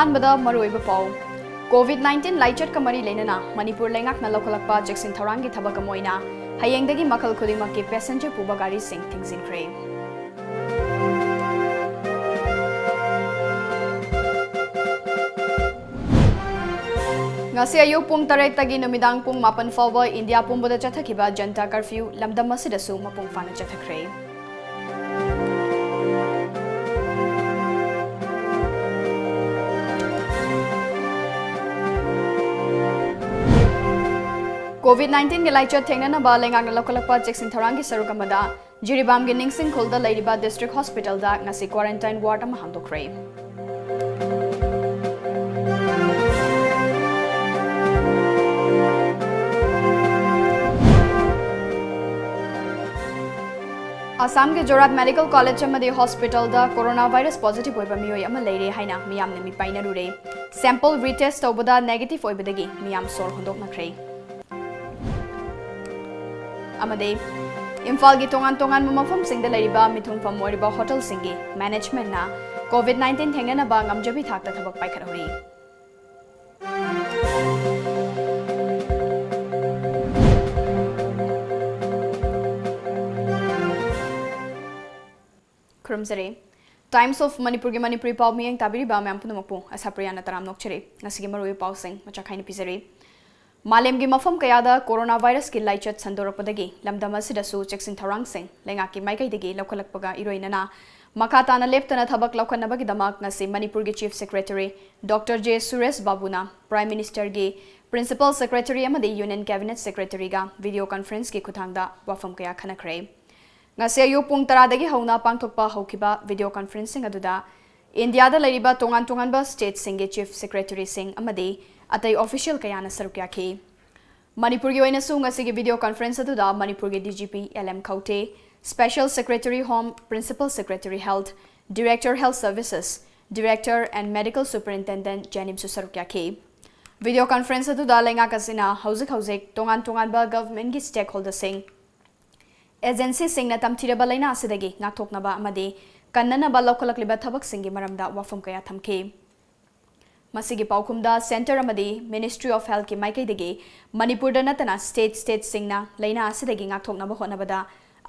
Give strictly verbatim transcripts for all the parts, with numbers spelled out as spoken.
ꯑꯍꯥꯟꯕꯗ ꯃꯔꯨꯑꯣꯏꯕ ꯄꯥꯎ꯫ COVID nineteen ꯂꯥꯏꯆꯠꯀ ꯃꯔꯤ ꯂꯩꯅꯅ ꯃꯅꯤꯄꯨꯔ ꯂꯩꯉꯥꯛꯅ ꯂꯧꯈꯠꯂꯛꯄ ꯆꯦꯛꯁꯤꯟ ꯊꯧꯔꯥꯡꯒꯤ ꯊꯕꯛ ꯑꯃ ꯑꯣꯏꯅ ꯍꯌꯦꯡꯗꯒꯤ ꯃꯈꯜ ꯈꯨꯗꯤꯡꯃꯛꯀꯤ passenger ꯄꯨꯕ ꯒꯥꯔꯤꯁꯤꯡ ꯊꯤꯡꯖꯤꯟꯈ꯭ꯔꯦ꯫ ꯉꯁꯤ ꯑꯌꯨꯛ ꯄꯨꯡ ꯇꯔꯦꯠꯇꯒꯤ ꯅꯨꯃꯤꯗꯥꯡ ꯄꯨꯡ ꯃꯥꯄꯟ ꯐꯥꯎꯕ ꯏꯟꯗꯤꯌꯥ ꯄꯨꯝꯕꯗ ꯆꯠꯊꯈꯤꯕ ꯖꯟꯇꯥ ꯀꯔꯐ꯭ꯌꯨ ꯂꯝꯗꯝ ꯑꯁꯤꯗꯁꯨ ꯃꯄꯨꯡ ꯐꯥꯅ ꯆꯠꯊꯈ꯭ꯔꯦ꯫ COVID nineteen ꯒꯤ ꯂꯥꯏꯆꯠ ꯊꯦꯡꯅꯅꯕ ꯂꯩꯉꯥꯛꯅ ꯂꯧꯈꯠꯂꯛꯄ ꯆꯦꯛꯁꯤꯟ ꯊꯧꯔꯥꯡꯒꯤ ꯁꯔꯨꯛ ꯑꯃꯗ ꯖꯤꯔꯤꯕꯥꯝꯒꯤ ꯅꯤꯡꯁꯤꯡ ꯈꯨꯜꯗ ꯂꯩꯔꯤꯕ district hospital ꯗ ꯉꯁꯤ quarantine ward ꯑꯃ ꯍꯥꯡꯗꯣꯛꯈ꯭ꯔꯦ꯫ ꯑꯁꯥꯝꯒꯤ ꯖꯣꯔꯍꯥꯠ medical college ꯑꯃꯗꯤ hospital ꯗ coronavirus positive ꯑꯣꯏꯕ ꯃꯤꯑꯣꯏ ꯑꯃ ꯂꯩꯔꯦ ꯍꯥꯏꯅ ꯃꯤꯌꯥꯝꯅ ꯃꯤꯄꯥꯏꯅꯔꯨꯔꯦ꯫ Sample retest ꯇꯧꯕꯗ negative ꯑꯣꯏꯕꯗꯒꯤ ꯃꯤꯌꯥꯝ ꯁꯣꯔ ꯍꯣꯟꯗꯣꯛꯅꯈ꯭ꯔꯦ꯫ ꯑꯃꯗꯤ ꯏꯝꯐꯥꯜꯒꯤ ꯇꯣꯉꯥꯟ ꯇꯣꯉꯥꯟꯕ ꯃꯐꯝꯁꯤꯡꯗ ꯂꯩꯔꯤꯕ ꯃꯤꯊꯨꯡꯐꯝ ꯑꯣꯏꯔꯤꯕ hotel ꯁꯤꯡꯒꯤ management ꯅ COVID nineteen ꯊꯦꯡꯅꯅꯕ ꯉꯝꯖꯕꯤ ꯊꯥꯛꯇ ꯊꯕꯛ ꯄꯥꯏꯈꯠꯍꯧꯔꯤ꯫ ꯈꯨꯔꯨꯝꯖꯔꯤ꯫ Times of ꯃꯅꯤꯄꯨꯔꯒꯤ ꯃꯅꯤꯄꯨꯔꯤ ꯄꯥꯎ ꯃꯤꯠꯌꯦꯡ ꯇꯥꯕꯤꯔꯤꯕ ꯃꯌꯥꯝ ꯄꯨꯝꯅꯃꯛꯄꯨ ꯑꯁꯥꯄ꯭ꯔꯤꯌꯥꯅ ꯇꯔꯥꯝꯅ ꯑꯣꯛꯆꯔꯤ꯫ ꯉꯁꯤꯒꯤ ꯃꯔꯨꯑꯣꯏꯕ ꯄꯥꯎꯁꯤꯡ ꯃꯆꯥꯛ ꯈꯥꯏꯅ ꯄꯤꯖꯔꯤ꯫ ꯃꯥꯂꯦꯝꯒꯤ ꯃꯐꯝ ꯀꯌꯥꯗ coronavirus ꯀꯤ ꯂꯥꯏꯆꯠ ꯁꯟꯗꯣꯔꯛꯄꯗꯒꯤ ꯂꯝꯗꯝ ꯑꯁꯤꯗꯁꯨ ꯆꯦꯛꯁꯤꯟ ꯊꯧꯔꯥꯡꯁꯤꯡ ꯂꯩꯉꯥꯛꯀꯤ ꯃꯥꯏꯀꯩꯗꯒꯤ ꯂꯧꯈꯠꯂꯛꯄꯒ ꯏꯔꯣꯏꯅꯅ ꯃꯈꯥ ꯇꯥꯅ ꯂꯦꯞꯇꯅ ꯊꯕꯛ ꯂꯧꯈꯠꯅꯕꯒꯤꯗꯃꯛ ꯉꯁꯤ ꯃꯅꯤꯄꯨꯔꯒꯤ Chief Secretary Doctor J Suresh ꯕꯥꯕꯨꯅ Prime Minister ꯒꯤ Principal Secretary ꯑꯃꯗꯤ Union Cabinet Secretary ꯒ video conference ꯀꯤ ꯈꯨꯠꯊꯥꯡꯗ ꯋꯥꯐꯝ ꯀꯌꯥ ꯈꯟꯅꯈ꯭ꯔꯦ꯫ ꯉꯁꯤ ꯑꯌꯨꯛ ꯄꯨꯡ ꯇꯔꯥꯗꯒꯤ ꯍꯧꯅ ꯄꯥꯡꯊꯣꯛꯄ ꯍꯧꯈꯤꯕ video conference ꯁꯤꯡ ꯑꯗꯨꯗ ꯏꯟꯗꯤꯌꯥꯗ ꯂꯩꯔꯤꯕ ꯇꯣꯉꯥꯟ ꯇꯣꯉꯥꯟꯕ state ꯁꯤꯡꯒꯤ Chief Secretary ꯁꯤꯡ ꯑꯃꯗꯤ ꯑꯇꯩ official ꯀꯌꯥꯅ ꯁꯔꯨꯛ ꯌꯥꯈꯤ꯫ ꯃꯅꯤꯄꯨꯔꯒꯤ ꯑꯣꯏꯅꯁꯨ ꯉꯁꯤꯒꯤ video conference ꯑꯗꯨꯗ ꯃꯅꯤꯄꯨꯔꯒꯤ D G P L M ꯈꯧꯇꯦ, Special Secretary Home, Principal Secretary Health, Director Health Services, Director and Medical Superintendent ꯖꯦꯅꯤꯝꯁꯁꯨ ꯁꯔꯨꯛ ꯌꯥꯈꯤ꯫ Video conference ꯑꯗꯨꯗ ꯂꯩꯉꯥꯛ ꯑꯁꯤꯅ ꯍꯧꯖꯤꯛ ꯍꯧꯖꯤꯛ ꯇꯣꯉꯥꯟ ꯇꯣꯉꯥꯟꯕ government ꯀꯤ stakeholder ꯁꯤꯡ, agency ꯁꯤꯡꯅ ꯇꯝꯊꯤꯔꯕ ꯂꯩꯅꯥ ꯑꯁꯤꯗꯒꯤ ꯉꯥꯛꯊꯣꯛꯅꯕ ꯑꯃꯗꯤ ꯀꯟꯅꯅꯕ ꯂꯧꯈꯠꯂꯛꯂꯤꯕ ꯊꯕꯛꯁꯤꯡꯒꯤ ꯃꯔꯝꯗ ꯋꯥꯐꯝ ꯀꯌꯥ ꯊꯝꯈꯤ꯫ ꯃꯁꯤꯒꯤ ꯄꯥꯎꯈꯨꯝꯗ Centre ꯑꯃꯗꯤ Ministry of Healthꯀꯤ ꯃꯥꯏꯀꯩꯗꯒꯤ ꯃꯅꯤꯄꯨꯔꯗ ꯅꯠꯇꯅ state stateꯁꯤꯡꯅ ꯂꯥꯏꯅꯥ ꯑꯁꯤꯗꯒꯤ ꯉꯥꯛꯊꯣꯛꯅꯕ ꯍꯣꯠꯅꯕꯗ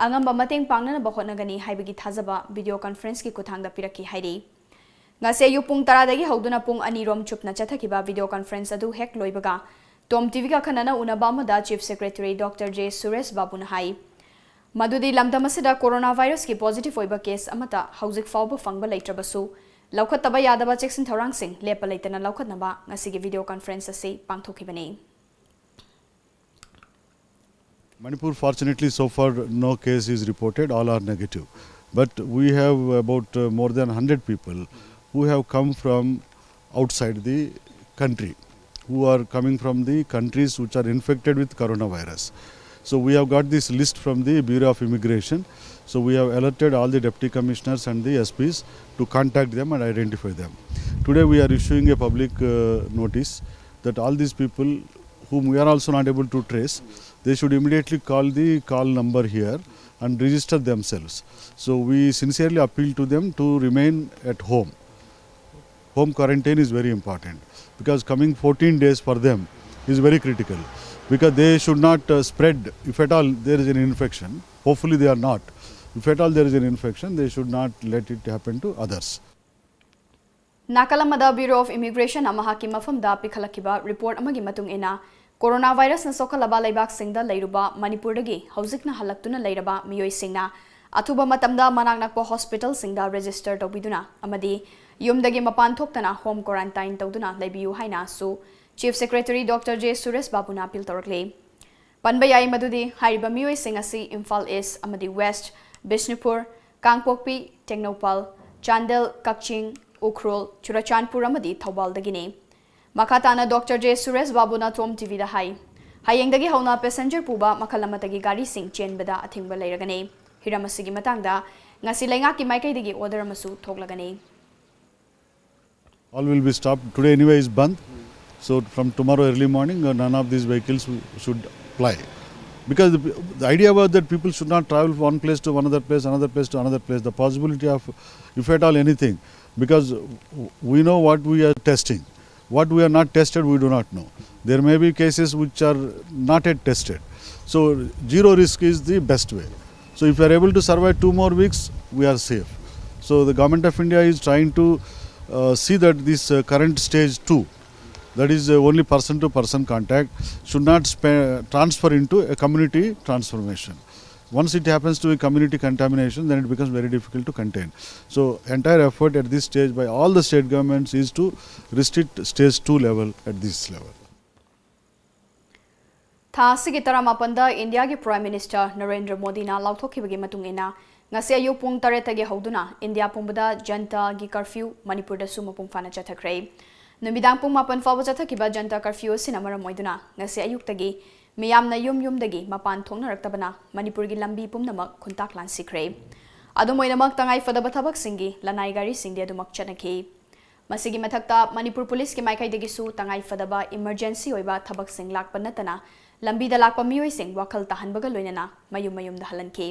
ꯑꯉꯝꯕ ꯃꯇꯦꯡ ꯄꯥꯡꯅꯅꯕ ꯍꯣꯠꯅꯒꯅꯤ ꯍꯥꯏꯕꯒꯤ ꯊꯥꯖꯕ video conferenceꯀꯤ ꯈꯨꯠꯊꯥꯡꯗ ꯄꯤꯔꯛꯈꯤ ꯍꯥꯏꯔꯤ꯫ ꯉꯁꯤ ꯑꯌꯨꯛ ꯄꯨꯡ ꯇꯔꯥꯗꯒꯤ ꯍꯧꯗꯨꯅ ꯄꯨꯡ ꯑꯅꯤ ꯔꯣꯝ ꯆꯨꯞꯅ ꯆꯠꯊꯈꯤꯕ video conference ꯑꯗꯨ ꯍꯦꯛ ꯂꯣꯏꯕꯒ Tom TVꯒ ꯑꯈꯟꯅꯅ ꯎꯅꯕ ꯑꯃꯗ Chief Secretary Doctor J Suresh ꯕꯥꯕꯨꯅ ꯍꯥꯏ ꯃꯗꯨꯗꯤ ꯂꯝꯗꯝ ꯑꯁꯤꯗ corona virusꯀꯤ positive ꯑꯣꯏꯕ case ꯑꯃꯠꯇ ꯍꯧꯖꯤꯛ ꯐꯥꯎꯕ ꯐꯪꯕ ꯂꯩꯇ꯭ꯔꯕꯁꯨ, ꯂꯧꯈꯠꯇꯕ ꯌꯥꯗꯕ ꯆꯦꯛꯁꯤꯟ ꯊꯧꯔꯥꯡꯁꯤꯡ ꯂꯦꯞꯄ ꯂꯩꯇꯅ ꯂꯧꯈꯠꯅꯕ ꯉꯁꯤꯒꯤ video conference ꯑꯁꯤ ꯄꯥꯡꯊꯣꯛꯈꯤꯕꯅꯤ꯫ Manipur, fortunately, so far no case is reported, all are negative. But we have about uh, more than one hundred people who have come from outside the country, who are coming from the countries which are infected with coronavirus. So we have got this list from the Bureau of Immigration. So we have alerted all the deputy commissioners and the S Ps to contact them and identify them. Today we are issuing a public uh, notice that all these people whom we are also not able to trace, they should immediately call the call number here and register themselves. So we sincerely appeal to them to remain at home. Home quarantine is very important because coming fourteen days for them is very critical, because they should not uh, spread, if at all there is an infection. Hopefully they are not. If at all there is an infection, they should not let it happen to others. ꯅꯥꯀꯜ ꯑꯃꯗ Bureau of Immigration ꯅ ꯃꯍꯥꯛꯀꯤ ꯃꯐꯝꯗ ꯄꯤꯈꯠꯂꯛꯈꯤꯕ report ꯑꯃꯒꯤ ꯃꯇꯨꯡ ꯏꯟꯅ, corona virus ꯅ ꯁꯣꯛꯍꯜꯂꯕ ꯂꯩꯕꯥꯛꯁꯤꯡꯗ ꯂꯩꯔꯨꯕ ꯃꯅꯤꯄꯨꯔꯗꯒꯤ ꯍꯧꯖꯤꯛꯅ ꯍꯜꯂꯛꯇꯨꯅ ꯂꯩꯔꯕ ꯃꯤꯑꯣꯏꯁꯤꯡꯅ ꯑꯊꯨꯕ ꯃꯇꯝꯗ ꯃꯅꯥꯛ ꯅꯛꯄ hospital ꯁꯤꯡꯗ register ꯇꯧꯕꯤꯗꯨꯅ ꯑꯃꯗꯤ ꯌꯨꯝꯗꯒꯤ ꯃꯄꯥꯟ ꯊꯣꯛꯇꯅ home quarantine ꯇꯧꯗꯨꯅ ꯂꯩꯕꯤꯌꯨ ꯍꯥꯏꯅꯁꯨ Chief Secretary Doctor J Suresh ꯕꯥꯕꯨꯅ appeal ꯇꯧꯔꯛꯂꯤ꯫ ꯄꯟꯕ ꯌꯥꯏ ꯃꯗꯨꯗꯤ ꯍꯥꯏꯔꯤꯕ ꯃꯤꯑꯣꯏꯁꯤꯡ ꯑꯁꯤ ꯏꯝꯐꯥꯜ East ꯑꯃꯗꯤ West, ꯕꯤꯁꯅꯨꯄꯨꯔ, ꯀꯥꯡꯄꯣꯛꯄꯤ, ꯇꯦꯡꯅꯧꯄꯜ, ꯆꯥꯟꯗꯦꯜ, ꯀꯛꯆꯤꯡ, ꯎꯈ꯭ꯔꯨꯜ, ꯆꯨꯔꯆꯥꯟꯄꯨꯔ ꯑꯃꯗꯤ ꯊꯧꯕꯥꯜꯗꯒꯤꯅꯤ꯫ ꯃꯈꯥ ꯇꯥꯅ Doctor J ꯁꯨꯔꯦꯁ ꯕꯥꯕꯨꯅ Tom TVꯗ ꯍꯥꯏ, ꯍꯌꯦꯡꯗꯒꯤ ꯍꯧꯅ passenger ꯄꯨꯕ ꯃꯈꯜ ꯑꯃꯠꯇꯒꯤ ꯒꯥꯔꯤꯁꯤꯡ ꯆꯦꯟꯕꯗ ꯑꯊꯤꯡꯕ ꯂꯩꯔꯒꯅꯤ꯫ ꯍꯤꯔꯝ ꯑꯁꯤꯒꯤ ꯃꯇꯥꯡꯗ ꯉꯁꯤ ꯂꯩꯉꯥꯛꯀꯤ ꯃꯥꯏꯀꯩꯗꯒꯤ order ꯑꯃꯁꯨ ꯊꯣꯛꯂꯒꯅꯤ꯫ All will be stopped. Today anyway is bandh. So from tomorrow early morning, uh, none of these vehicles should ply. Because the, the idea was that people should not travel from one place to another place, another place to another place. The possibility of, if at all anything, because we know what we are testing. What we are not tested, we do not know. There may be cases which are not yet tested. So zero risk is the best way. So if we are able to survive two more weeks, we are safe. So the Government of India is trying to uh, see that this uh, current stage two, that is uh, only person to person contact, should not spe- transfer into a community transformation. Once it happens to a community contamination, then it becomes very difficult to contain. So entire effort at this stage by all the state governments is to restrict stage two level at this level. ꯊꯥ ꯑꯁꯤꯒꯤ ꯇꯔꯥꯃꯥꯄꯟꯗ ꯏꯟꯗꯤꯌꯥꯒꯤ Prime Minister Narendra ꯃꯣꯗꯤꯅ ꯂꯥꯎꯊꯣꯛꯈꯤꯕꯒꯤ ꯃꯇꯨꯡ ꯏꯟꯅ, ꯉꯁꯤ ꯑꯌꯨꯛ ꯄꯨꯡ ꯇꯔꯦꯠꯇꯒꯤ ꯍꯧꯗꯨꯅ India ꯄꯨꯝꯕꯗ ꯖꯟꯇꯥꯒꯤ curfew ꯃꯅꯤꯄꯨꯔꯗꯁꯨ ꯃꯄꯨꯡ ꯐꯥꯅ ꯆꯠꯊꯈ꯭ꯔꯦ꯫ ꯅꯨꯃꯤꯗꯥꯡ ꯄꯨꯡ ꯃꯥꯄꯟ ꯐꯥꯎꯕ ꯆꯠꯊꯈꯤꯕ ꯖꯟꯇꯥ curfew ꯑꯁꯤꯅ ꯃꯔꯝ ꯑꯣꯏꯗꯨꯅ ꯉꯁꯤ ꯑꯌꯨꯛꯇꯒꯤ ꯃꯤꯌꯥꯝꯅ ꯌꯨꯝ ꯌꯨꯝꯗꯒꯤ ꯃꯄꯥꯟ ꯊꯣꯛꯅꯔꯛꯇꯕꯅ ꯃꯅꯤꯄꯨꯔꯒꯤ ꯂꯝꯕꯤ ꯄꯨꯝꯅꯃꯛ ꯈꯨꯟꯇꯥꯛ ꯂꯥꯟꯁꯤꯈ꯭ꯔꯦ꯫ ꯑꯗꯨꯝ ꯑꯣꯏꯅꯃꯛ, ꯇꯉꯥꯏ ꯐꯗꯕ ꯊꯕꯛꯁꯤꯡꯒꯤ ꯂꯅꯥꯏ ꯒꯥꯔꯤꯁꯤꯡꯗꯤ ꯑꯗꯨꯃꯛ ꯆꯠꯅꯈꯤ꯫ ꯃꯁꯤꯒꯤ ꯃꯊꯛꯇ, ꯃꯅꯤꯄꯨꯔ ꯄꯨꯂꯤꯁꯀꯤ ꯃꯥꯏꯀꯩꯗꯒꯤꯁꯨ ꯇꯉꯥꯏ ꯐꯗꯕ emergency ꯑꯣꯏꯕ ꯊꯕꯛꯁꯤꯡ ꯂꯥꯛꯄ ꯅꯠꯇꯅ ꯂꯝꯕꯤꯗ ꯂꯥꯛꯄ ꯃꯤꯑꯣꯏꯁꯤꯡ ꯋꯥꯈꯜ ꯇꯥꯍꯟꯕꯒ ꯂꯣꯏꯅꯅ ꯃꯌꯨꯝ ꯃꯌꯨꯝꯗ ꯍꯜꯍꯟꯈꯤ꯫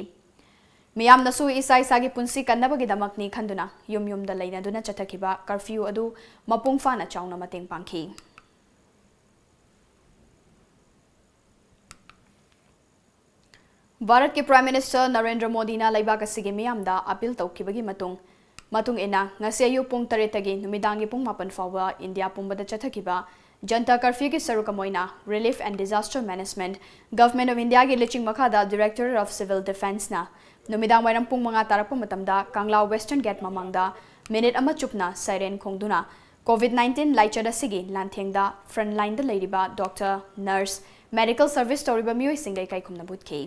ꯃꯤꯌꯥꯝꯅꯁꯨ ꯏꯁꯥ ꯏꯁꯥꯒꯤ ꯄꯨꯟꯁꯤ ꯀꯟꯅꯕꯒꯤꯗꯃꯛꯅꯤ ꯈꯟꯗꯨꯅ ꯌꯨꯝ ꯌꯨꯝꯗ ꯂꯩꯅꯗꯨꯅ ꯆꯠꯊꯈꯤꯕ curfew ꯑꯗꯨ ꯃꯄꯨꯡ ꯐꯥꯅ ꯆꯥꯎꯅ ꯃꯇꯦꯡ ꯄꯥꯡꯈꯤ꯫ ꯚꯥꯔꯠꯀꯤ Prime Minister ꯅꯔꯦꯟꯗ꯭ꯔ ꯃꯣꯗꯤꯅ ꯂꯩꯕꯥꯛ ꯑꯁꯤꯒꯤ ꯃꯤꯌꯥꯝꯗ appeal ꯇꯧꯈꯤꯕꯒꯤ ꯃꯇꯨꯡ, ꯃꯇꯨꯡ ꯏꯟꯅ, ꯉꯁꯤ ꯑꯌꯨꯛ ꯄꯨꯡ ꯇꯔꯦꯠꯇꯒꯤ ꯅꯨꯃꯤꯗꯥꯡꯒꯤ ꯄꯨꯡ ꯃꯥꯄꯟ ꯐꯥꯎꯕ ꯏꯟꯗꯤꯌꯥ ꯄꯨꯝꯕꯗ ꯆꯠꯊꯈꯤꯕ ꯖꯟꯇꯥ curfewꯒꯤ ꯁꯔꯨꯛ ꯑꯃ ꯑꯣꯏꯅ Relief and Disaster Management, Government of Indiaꯒꯤ ꯂꯨꯆꯤꯡ ꯃꯈꯥꯗ Directorate of Civil Defenceꯅ ꯅꯨꯃꯤꯗꯥꯡ ꯋꯥꯏꯔꯝ ꯄꯨꯡ ꯃꯉꯥ ꯇꯥꯔꯛꯄ ꯃꯇꯝꯗ ꯀꯪꯂꯥ Western Gate ꯃꯃꯥꯡꯗ minute ꯑꯃ ꯆꯨꯞꯅ siren ꯈꯣꯡꯗꯨꯅ COVID nineteen ꯂꯥꯏꯆꯠ ꯑꯁꯤꯒꯤ ꯂꯥꯟꯊꯦꯡꯗ frontlineꯗ ꯂꯩꯔꯤꯕ doctor, nurse, medical service ꯇꯧꯔꯤꯕ ꯃꯤꯑꯣꯏꯁꯤꯡꯗ ꯏꯀꯥꯏ ꯈꯨꯝꯅꯕ ꯎꯠꯈꯤ꯫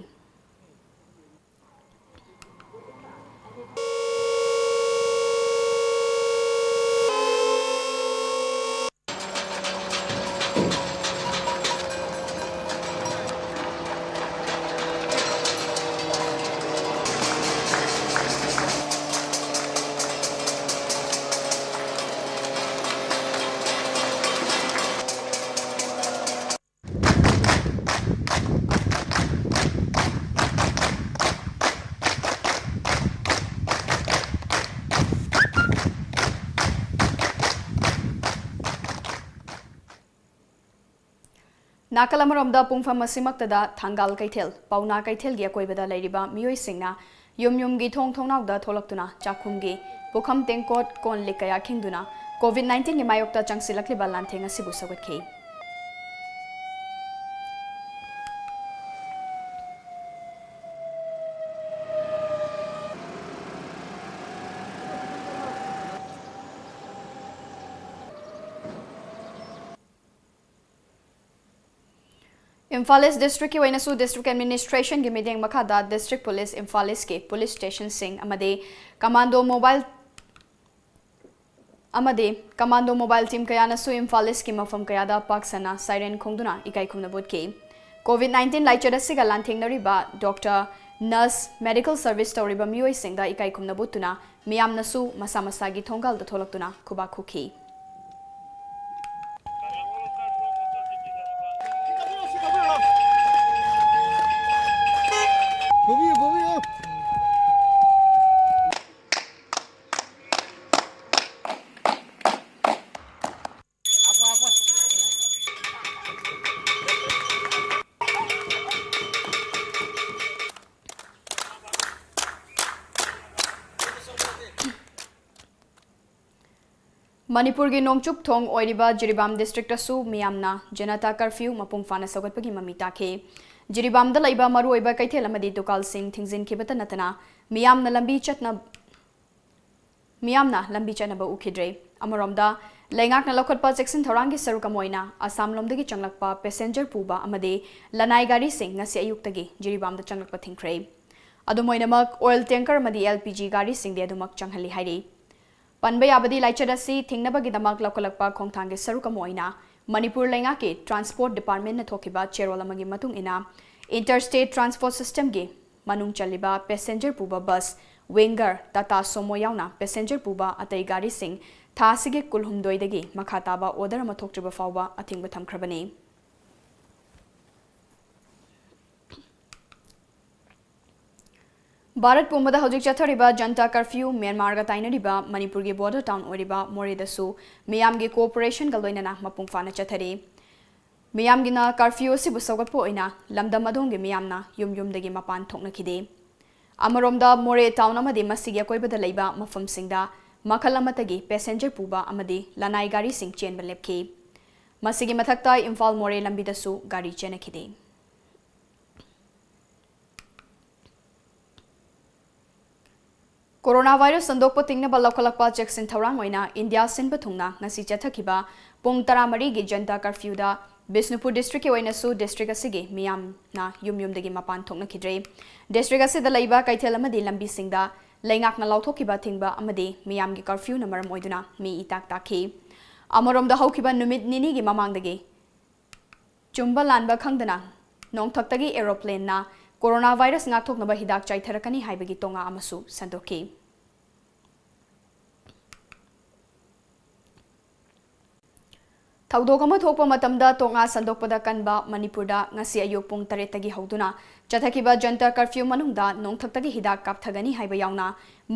ꯅꯥꯀꯜ ꯑꯃꯔꯣꯝꯗ, ꯄꯨꯡꯐꯝ ꯑꯁꯤꯃꯛꯇꯗ ꯊꯪꯒꯥꯜ ꯀꯩꯊꯦꯜ, ꯄꯥꯎꯅꯥ ꯀꯩꯊꯦꯜꯒꯤ ꯑꯀꯣꯏꯕꯗ ꯂꯩꯔꯤꯕ ꯃꯤꯑꯣꯏꯁꯤꯡꯅ ꯌꯨꯝ ꯌꯨꯝꯒꯤ ꯊꯣꯡ ꯊꯣꯡꯅꯥꯎꯗ ꯊꯣꯛꯂꯛꯇꯨꯅ ꯆꯥꯛꯈꯨꯝꯒꯤ ꯄꯨꯈꯝ, ꯇꯦꯡꯀꯣꯠ, ꯀꯣꯟ ꯂꯤꯛ ꯀꯌꯥ ꯈꯤꯡꯗꯨꯅ COVID nineteen ꯒꯤ ꯃꯥꯌꯣꯛꯇ ꯆꯪꯁꯤꯜꯂꯛꯂꯤꯕ ꯂꯥꯟꯊꯦꯡ ꯑꯁꯤꯕꯨ ꯁꯧꯒꯠꯈꯤ꯫ ꯏꯝꯐꯥꯜ ꯏꯁ ꯗꯤꯁꯇ꯭ꯔꯤꯛꯀꯤ ꯑꯣꯏꯅꯁꯨ ꯗꯤꯁꯇ꯭ꯔꯤꯛ ꯑꯦꯗꯃꯤꯅꯤꯁꯇ꯭ꯔꯦꯁꯟꯒꯤ ꯃꯤꯠꯌꯦꯡ ꯃꯈꯥꯗ ꯗꯤꯁꯇ꯭ꯔꯤꯛ ꯄꯨꯂꯤꯁ, ꯏꯝꯐꯥꯜ ꯏꯁꯀꯤ ꯄꯨꯂꯤꯁ ꯁ꯭ꯇꯦꯁꯟꯁꯤꯡ ꯑꯃꯗꯤ ꯀꯃꯥꯟꯗꯣ ꯃꯣꯕꯥꯏꯜ, ꯑꯃꯗꯤ ꯀꯃꯥꯟꯗꯣ ꯃꯣꯕꯥꯏꯜ ꯇꯤꯝ ꯀꯌꯥꯅꯁꯨ ꯏꯝꯐꯥꯜ ꯏꯁꯀꯤ ꯃꯐꯝ ꯀꯌꯥꯗ ꯄꯥꯛ ꯁꯟꯅ ꯁꯥꯏꯔꯦꯟ ꯈꯣꯡꯗꯨꯅ ꯏꯀꯥꯏ ꯈꯨꯝꯅꯕ ꯎꯠꯈꯤ꯫ COVID nineteen ꯂꯥꯏꯆꯠ ꯑꯁꯤꯒ ꯂꯥꯟꯊꯦꯡꯅꯔꯤꯕ ꯗꯣꯛꯇꯔ, ꯅꯔꯁ, ꯃꯦꯗꯤꯀꯦꯜ ꯁꯔꯚꯤꯁ ꯇꯧꯔꯤꯕ ꯃꯤꯑꯣꯏꯁꯤꯡꯗ ꯏꯀꯥꯏ ꯈꯨꯝꯅꯕ ꯎꯠꯇꯨꯅ ꯃꯤꯌꯥꯝꯅꯁꯨ ꯃꯁꯥ ꯃꯁꯥꯒꯤ ꯊꯣꯡꯒꯥꯜꯗ ꯊꯣꯛꯂꯛꯇꯨꯅ ꯈꯨꯕꯥꯛ ꯈꯨꯈꯤ꯫ ꯃꯅꯤꯄꯨꯔꯒꯤ ꯅꯣꯡꯆꯨꯞ ꯊꯣꯡ ꯑꯣꯏꯔꯤꯕ ꯖꯤꯔꯤꯕꯥꯝ ꯗꯤꯁꯇ꯭ꯔꯤꯛꯇꯁꯨ ꯃꯤꯌꯥꯝꯅ ꯖꯅꯇꯥ ꯀꯔꯐ꯭ꯌꯨ ꯃꯄꯨꯡ ꯐꯥꯅ ꯁꯧꯒꯠꯄꯒꯤ ꯃꯃꯤ ꯇꯥꯈꯤ꯫ ꯖꯤꯔꯤꯕꯥꯝꯗ ꯂꯩꯕ ꯃꯔꯨꯑꯣꯏꯕ ꯀꯩꯊꯦꯜ ꯑꯃꯗꯤ ꯗꯨꯀꯥꯟꯁꯤꯡ ꯊꯤꯡꯖꯤꯟꯈꯤꯕꯇ ꯅꯠꯇꯅ ꯃꯤꯌꯥꯝꯅ ꯂꯝꯕꯤ ꯆꯠꯅ-, ꯃꯤꯌꯥꯝꯅ ꯂꯝꯕꯤ ꯆꯠꯅꯕ ꯎꯈꯤꯗ꯭ꯔꯦ꯫ ꯑꯃꯔꯣꯝꯗ, ꯂꯩꯉꯥꯛꯅ ꯂꯧꯈꯠꯄ ꯆꯦꯛꯁꯤꯟ ꯊꯧꯔꯥꯡꯒꯤ ꯁꯔꯨꯛ ꯑꯃ ꯑꯣꯏꯅ ꯑꯁꯥꯝꯂꯣꯝꯗꯒꯤ ꯆꯪꯂꯛꯄ ꯄꯦꯁꯦꯟꯖꯔ ꯄꯨꯕ ꯑꯃꯗꯤ ꯂꯅꯥꯏ ꯒꯥꯔꯤꯁꯤꯡ ꯉꯁꯤ ꯑꯌꯨꯛꯇꯒꯤ ꯖꯤꯔꯤꯕꯥꯝꯗ ꯆꯪꯂꯛꯄ ꯊꯤꯡꯈ꯭ꯔꯦ꯫ ꯑꯗꯨꯝ ꯑꯣꯏꯅꯃꯛ, ꯑꯣꯏꯜ ꯇꯦꯡꯀꯔ ꯑꯃꯗꯤ LPG ꯒꯥꯔꯤꯁꯤꯡꯗꯤ ꯑꯗꯨꯃꯛ ꯆꯪꯍꯜꯂꯤ ꯍꯥꯏꯔꯤ꯫ ꯄꯟꯕ ꯌꯥꯕꯗꯤ, ꯂꯥꯏꯆꯠ ꯑꯁꯤ ꯊꯤꯡꯅꯕꯒꯤꯗꯃꯛ ꯂꯧꯈꯠꯂꯛꯄ ꯈꯣꯡꯊꯥꯡꯒꯤ ꯁꯔꯨꯛ ꯑꯃ ꯑꯣꯏꯅ ꯃꯅꯤꯄꯨꯔ ꯂꯩꯉꯥꯛꯀꯤ ꯇ꯭ꯔꯥꯟꯁꯄꯣꯔꯠ ꯗꯤꯄꯥꯔꯠꯃꯦꯟꯠꯅ ꯊꯣꯛꯈꯤꯕ ꯆꯦꯔꯣꯜ ꯑꯃꯒꯤ ꯃꯇꯨꯡ ꯏꯟꯅ, ꯏꯟꯇꯔꯁ꯭ꯇꯦꯠ ꯇ꯭ꯔꯥꯟꯁꯄꯣꯔꯠ ꯁꯤꯁꯇꯦꯝꯒꯤ ꯃꯅꯨꯡ ꯆꯜꯂꯤꯕ ꯄꯦꯁꯦꯟꯖꯔ ꯄꯨꯕ ꯕꯁ, ꯋꯤꯡꯒꯔ, ꯇꯥꯇꯥ ꯁꯣꯃꯣ ꯌꯥꯎꯅ ꯄꯦꯁꯦꯟꯖꯔ ꯄꯨꯕ ꯑꯇꯩ ꯒꯥꯔꯤꯁꯤꯡ ꯊꯥ ꯑꯁꯤꯒꯤ ꯀꯨꯟꯍꯨꯝꯗꯣꯏꯗꯒꯤ ꯃꯈꯥ ꯇꯥꯕ ꯑꯣꯔꯗꯔ ꯑꯃ ꯊꯣꯛꯇ꯭ꯔꯤꯕ ꯐꯥꯎꯕ ꯑꯊꯤꯡꯕ ꯊꯝꯈ꯭ꯔꯕꯅꯤ꯫ ꯚꯥꯔꯠ ꯄꯨꯝꯕꯗ ꯍꯧꯖꯤꯛ ꯆꯠꯊꯔꯤꯕ ꯖꯟꯇꯥ ꯀꯔꯐ꯭ꯌꯨ, ꯃ꯭ꯌꯥꯟꯃꯥꯔꯒ ꯇꯥꯏꯅꯔꯤꯕ ꯃꯅꯤꯄꯨꯔꯒꯤ ꯕꯣꯔꯗꯔ ꯇꯥꯎꯟ ꯑꯣꯏꯔꯤꯕ ꯃꯣꯔꯦꯗꯁꯨ ꯃꯤꯌꯥꯝꯒꯤ ꯀꯣꯑꯣꯄꯔꯦꯁꯟꯒ ꯂꯣꯏꯅꯅ ꯃꯄꯨꯡ ꯐꯥꯅ ꯆꯠꯊꯔꯤ꯫ ꯃꯤꯌꯥꯝꯒꯤꯅ curfew ꯑꯁꯤꯕꯨ ꯁꯧꯒꯠꯄ ꯑꯣꯏꯅ ꯂꯝꯗꯝ ꯑꯗꯣꯝꯒꯤ ꯃꯤꯌꯥꯝꯅ ꯌꯨꯝ ꯌꯨꯝꯗꯒꯤ ꯃꯄꯥꯟ ꯊꯣꯛꯅꯈꯤꯗꯦ꯫ ꯑꯃꯔꯣꯝꯗ, ꯃꯣꯔꯦ town ꯑꯃꯗꯤ ꯃꯁꯤꯒꯤ ꯑꯀꯣꯏꯕꯗ ꯂꯩꯕ ꯃꯐꯝꯁꯤꯡꯗ ꯃꯈꯜ ꯑꯃꯠꯇꯒꯤ passenger ꯄꯨꯕ ꯑꯃꯗꯤ ꯂꯅꯥꯏ ꯒꯥꯔꯤꯁꯤꯡ ꯆꯦꯟꯕ ꯂꯦꯞꯈꯤ꯫ ꯃꯁꯤꯒꯤ ꯃꯊꯛꯇ, ꯏꯝꯐꯥꯜ ꯃꯣꯔꯦ ꯂꯝꯕꯤꯗꯁꯨ ꯒꯥꯔꯤ ꯆꯦꯟꯅꯈꯤꯗꯦ꯫ Coronavirus ꯁꯟꯗꯣꯛꯄ ꯊꯤꯡꯅꯕ ꯂꯧꯈꯠꯂꯛꯄ ꯆꯦꯛꯁꯤꯟ ꯊꯧꯔꯥꯡ ꯑꯣꯏꯅ ꯏꯟꯗꯤꯌꯥ ꯁꯤꯟꯕ ꯊꯨꯡꯅ ꯉꯁꯤ ꯆꯠꯊꯈꯤꯕ ꯄꯨꯡ ꯇꯔꯥꯃꯔꯤꯒꯤ ꯖꯟꯇꯥ curfewꯗ ꯕꯤꯁꯅꯨꯄꯨꯔ districtꯀꯤ ꯑꯣꯏꯅꯁꯨ district ꯑꯁꯤꯒꯤ ꯃꯤꯌꯥꯝꯅ ꯌꯨꯝ ꯌꯨꯝꯗꯒꯤ ꯃꯄꯥꯟ ꯊꯣꯛꯅꯈꯤꯗ꯭ꯔꯦ꯫ District ꯑꯁꯤꯗ ꯂꯩꯕ ꯀꯩꯊꯦꯜ ꯑꯃꯗꯤ ꯂꯝꯕꯤꯁꯤꯡꯗ ꯂꯩꯉꯥꯛꯅ ꯂꯥꯎꯊꯣꯛꯈꯤꯕ ꯊꯤꯡꯕ ꯑꯃꯗꯤ ꯃꯤꯌꯥꯝꯒꯤ curfewꯅ ꯃꯔꯝ ꯑꯣꯏꯗꯨꯅ ꯃꯤ ꯏꯇꯥꯛ ꯇꯥꯛꯈꯤ꯫ ꯑꯃꯔꯣꯝꯗ, ꯍꯧꯈꯤꯕ ꯅꯨꯃꯤꯠ ꯅꯤꯅꯤꯒꯤ ꯃꯃꯥꯡꯗꯒꯤ ꯆꯨꯝꯕ ꯂꯥꯟꯕ ꯈꯪꯗꯅ ꯅꯣꯡꯊꯛꯇꯒꯤ aeroplaneꯅ coronavirus ꯉꯥꯛꯊꯣꯛꯅꯕ ꯍꯤꯗꯥꯛ ꯆꯥꯏꯊꯔꯛꯀꯅꯤ ꯍꯥꯏꯕꯒꯤ ꯇꯣꯉꯥ ꯑꯃꯁꯨ ꯁꯟꯗꯣꯛꯈꯤ꯫ ꯊꯧꯗꯣꯛ ꯑꯃ ꯊꯣꯛꯄ ꯃꯇꯝꯗ ꯇꯣꯉꯥ ꯁꯟꯗꯣꯛꯄꯗ ꯀꯟꯕ ꯃꯅꯤꯄꯨꯔꯗ ꯉꯁꯤ ꯑꯌꯨꯛ ꯄꯨꯡ ꯇꯔꯦꯠꯇꯒꯤ ꯍꯧꯗꯨꯅ ꯆꯠꯊꯈꯤꯕ ꯖꯟꯇꯔ curfew ꯃꯅꯨꯡꯗ ꯅꯣꯡꯊꯛꯇꯒꯤ ꯍꯤꯗꯥꯛ ꯀꯥꯞꯊꯒꯅꯤ ꯍꯥꯏꯕ ꯌꯥꯎꯅ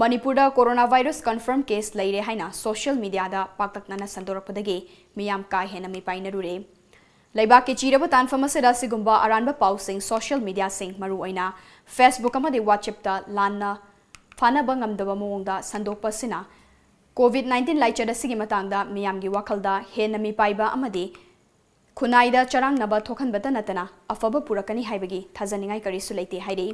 ꯃꯅꯤꯄꯨꯔꯗ coronavirus confirm case ꯂꯩꯔꯦ ꯍꯥꯏꯅ social mediaꯗ ꯄꯥꯛꯇꯛꯅꯅ ꯁꯟꯗꯣꯔꯛꯄꯗꯒꯤ ꯃꯤꯌꯥꯝ ꯀꯥ ꯍꯦꯟꯅ ꯃꯤꯄꯥꯏꯅꯔꯨꯔꯦ꯫ ꯂꯩꯕꯥꯛꯀꯤ ꯆꯤꯔꯕ ꯇꯥꯟꯐꯝ ꯑꯁꯤꯗ ꯑꯁꯤꯒꯨꯝꯕ ꯑꯔꯥꯟꯕ ꯄꯥꯎꯁꯤꯡ social mediaꯁꯤꯡ, ꯃꯔꯨꯑꯣꯏꯅ Facebook ꯑꯃꯗꯤ WhatsAppꯇ ꯂꯥꯟꯅ ꯐꯥꯅꯕ ꯉꯝꯗꯕ ꯃꯑꯣꯡꯗ ꯁꯟꯗꯣꯛꯄ ꯑꯁꯤꯅ COVID nineteen ꯂꯥꯏꯆꯠ ꯑꯁꯤꯒꯤ ꯃꯇꯥꯡꯗ ꯃꯤꯌꯥꯝꯒꯤ ꯋꯥꯈꯜꯗ ꯍꯦꯟꯅ ꯃꯤꯄꯥꯏꯕ ꯑꯃꯗꯤ ꯈꯨꯟꯅꯥꯏꯗ ꯆꯔꯥꯡꯅꯕ ꯊꯣꯛꯍꯟꯕꯇ ꯅꯠꯇꯅ ꯑꯐꯕ ꯄꯨꯔꯛꯀꯅꯤ ꯍꯥꯏꯕꯒꯤ ꯊꯥꯖꯅꯤꯡꯉꯥꯏ ꯀꯔꯤꯁꯨ ꯂꯩꯇꯦ ꯍꯥꯏꯔꯤ꯫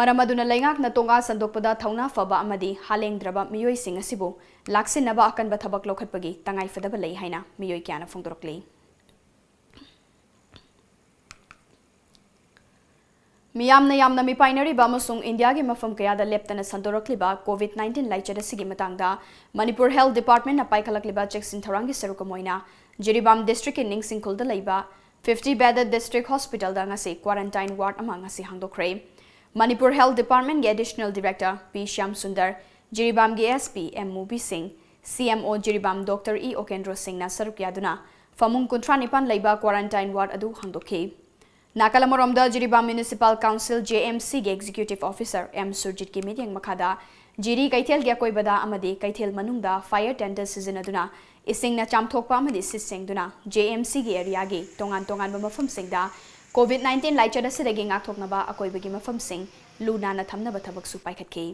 ꯃꯔꯝ ꯑꯗꯨꯅ ꯂꯩꯉꯥꯛꯅ ꯇꯣꯉꯥ ꯁꯟꯗꯣꯛꯄꯗ ꯊꯧꯅꯥ ꯐꯕ ꯑꯃꯗꯤ ꯍꯥꯂꯦꯡꯗ꯭ꯔꯕ ꯃꯤꯑꯣꯏꯁꯤꯡ ꯑꯁꯤꯕꯨ ꯂꯥꯛꯁꯤꯟꯅꯕ ꯑꯀꯟꯕ ꯊꯕꯛ ꯂꯧꯈꯠꯄꯒꯤ ꯇꯉꯥꯏꯐꯗꯕ ꯂꯩ ꯍꯥꯏꯅ ꯃꯤꯑꯣꯏ ꯀꯌꯥꯅ ꯐꯣꯡꯗꯣꯔꯛꯂꯤ꯫ ꯃꯤꯌꯥꯝꯅ ꯌꯥꯝꯅ ꯃꯤꯄꯥꯏꯅꯔꯤꯕ ꯑꯃꯁꯨꯡ ꯏꯟꯗꯤꯌꯥꯒꯤ ꯃꯐꯝ ꯀꯌꯥꯗ ꯂꯦꯞꯇꯅ ꯁꯟꯗꯣꯔꯛꯂꯤꯕ COVID nineteen ꯂꯥꯏꯆꯠ ꯑꯁꯤꯒꯤ ꯃꯇꯥꯡꯗ ꯃꯅꯤꯄꯨꯔ Health Departmentꯅ ꯄꯥꯏꯈꯠꯂꯛꯂꯤꯕ ꯆꯦꯛꯁꯤꯟ ꯊꯧꯔꯥꯡꯒꯤ ꯁꯔꯨꯛ ꯑꯃ ꯑꯣꯏꯅ ꯖꯤꯔꯤꯕꯥꯝ districtꯀꯤ ꯅꯤꯡꯁꯤꯡꯈꯨꯜꯗ ꯂꯩꯕ fifty bedded district hospitalꯗ ꯉꯁꯤ quarantine ward ꯑꯃ ꯉꯁꯤ ꯍꯥꯡꯗꯣꯛꯈ꯭ꯔꯦ꯫ ꯃꯅꯤꯄꯨꯔ Health Departmentꯀꯤ Additional Director ꯄꯤ ꯁ꯭ꯌꯥꯝ ꯁꯨꯟꯗꯔ, ꯖꯤꯔꯤꯕꯥꯝꯒꯤ SP ꯑꯦꯝ ꯃꯨꯕꯤ ꯁꯤꯡ, CMO ꯖꯤꯔꯤꯕꯥꯝ ꯗꯣꯛꯇꯔ ꯏ ꯑꯣꯀꯦꯟꯗ꯭ꯔꯣ ꯁꯤꯡꯅ ꯁꯔꯨꯛ ꯌꯥꯗꯨꯅ ꯐꯃꯨꯡ ꯀꯨꯟꯊ꯭ꯔꯥ ꯅꯤꯄꯥꯟ ꯂꯩꯕ quarantine ward ꯑꯗꯨ ꯍꯥꯡꯗꯣꯛꯈꯤ꯫ ꯅꯥꯀꯜ ꯑꯃꯔꯣꯝꯗ, ꯖꯤꯔꯤꯕꯥꯝ Municipal Councilꯒꯤ Executive Officer ꯑꯦꯝ ꯁꯨꯔꯖꯤꯠꯀꯤ ꯃꯤꯠꯌꯦꯡ ꯃꯈꯥꯗ ꯖꯤꯔꯤ ꯀꯩꯊꯦꯜꯒꯤ ꯑꯀꯣꯏꯕꯗ ꯑꯃꯗꯤ ꯀꯩꯊꯦꯜ ꯃꯅꯨꯡꯗ fire tender ꯁꯤꯖꯤꯟꯅꯗꯨꯅ ꯏꯁꯤꯡꯅ ꯆꯥꯝꯊꯣꯛꯄ ꯑꯃꯗꯤ ꯁꯤꯠ ꯁꯦꯡꯗꯨꯅ ꯖꯦ ꯑꯦꯝ ꯁꯤꯒꯤ ꯑꯦꯔꯤꯌꯥꯒꯤ ꯇꯣꯉꯥꯟ ꯇꯣꯉꯥꯟꯕ ꯃꯐꯝꯁꯤꯡꯗ ꯀꯣꯚꯤꯗ ꯅꯥꯏꯟꯇꯤꯟ ꯂꯥꯏꯆꯠ ꯑꯁꯤꯗꯒꯤ ꯉꯥꯛꯊꯣꯛꯅꯕ ꯑꯀꯣꯏꯕꯒꯤ ꯃꯐꯝꯁꯤꯡ ꯂꯨ ꯅꯥꯟꯅ ꯊꯝꯅꯕ ꯊꯕꯛꯁꯨ ꯄꯥꯏꯈꯠꯈꯤ꯫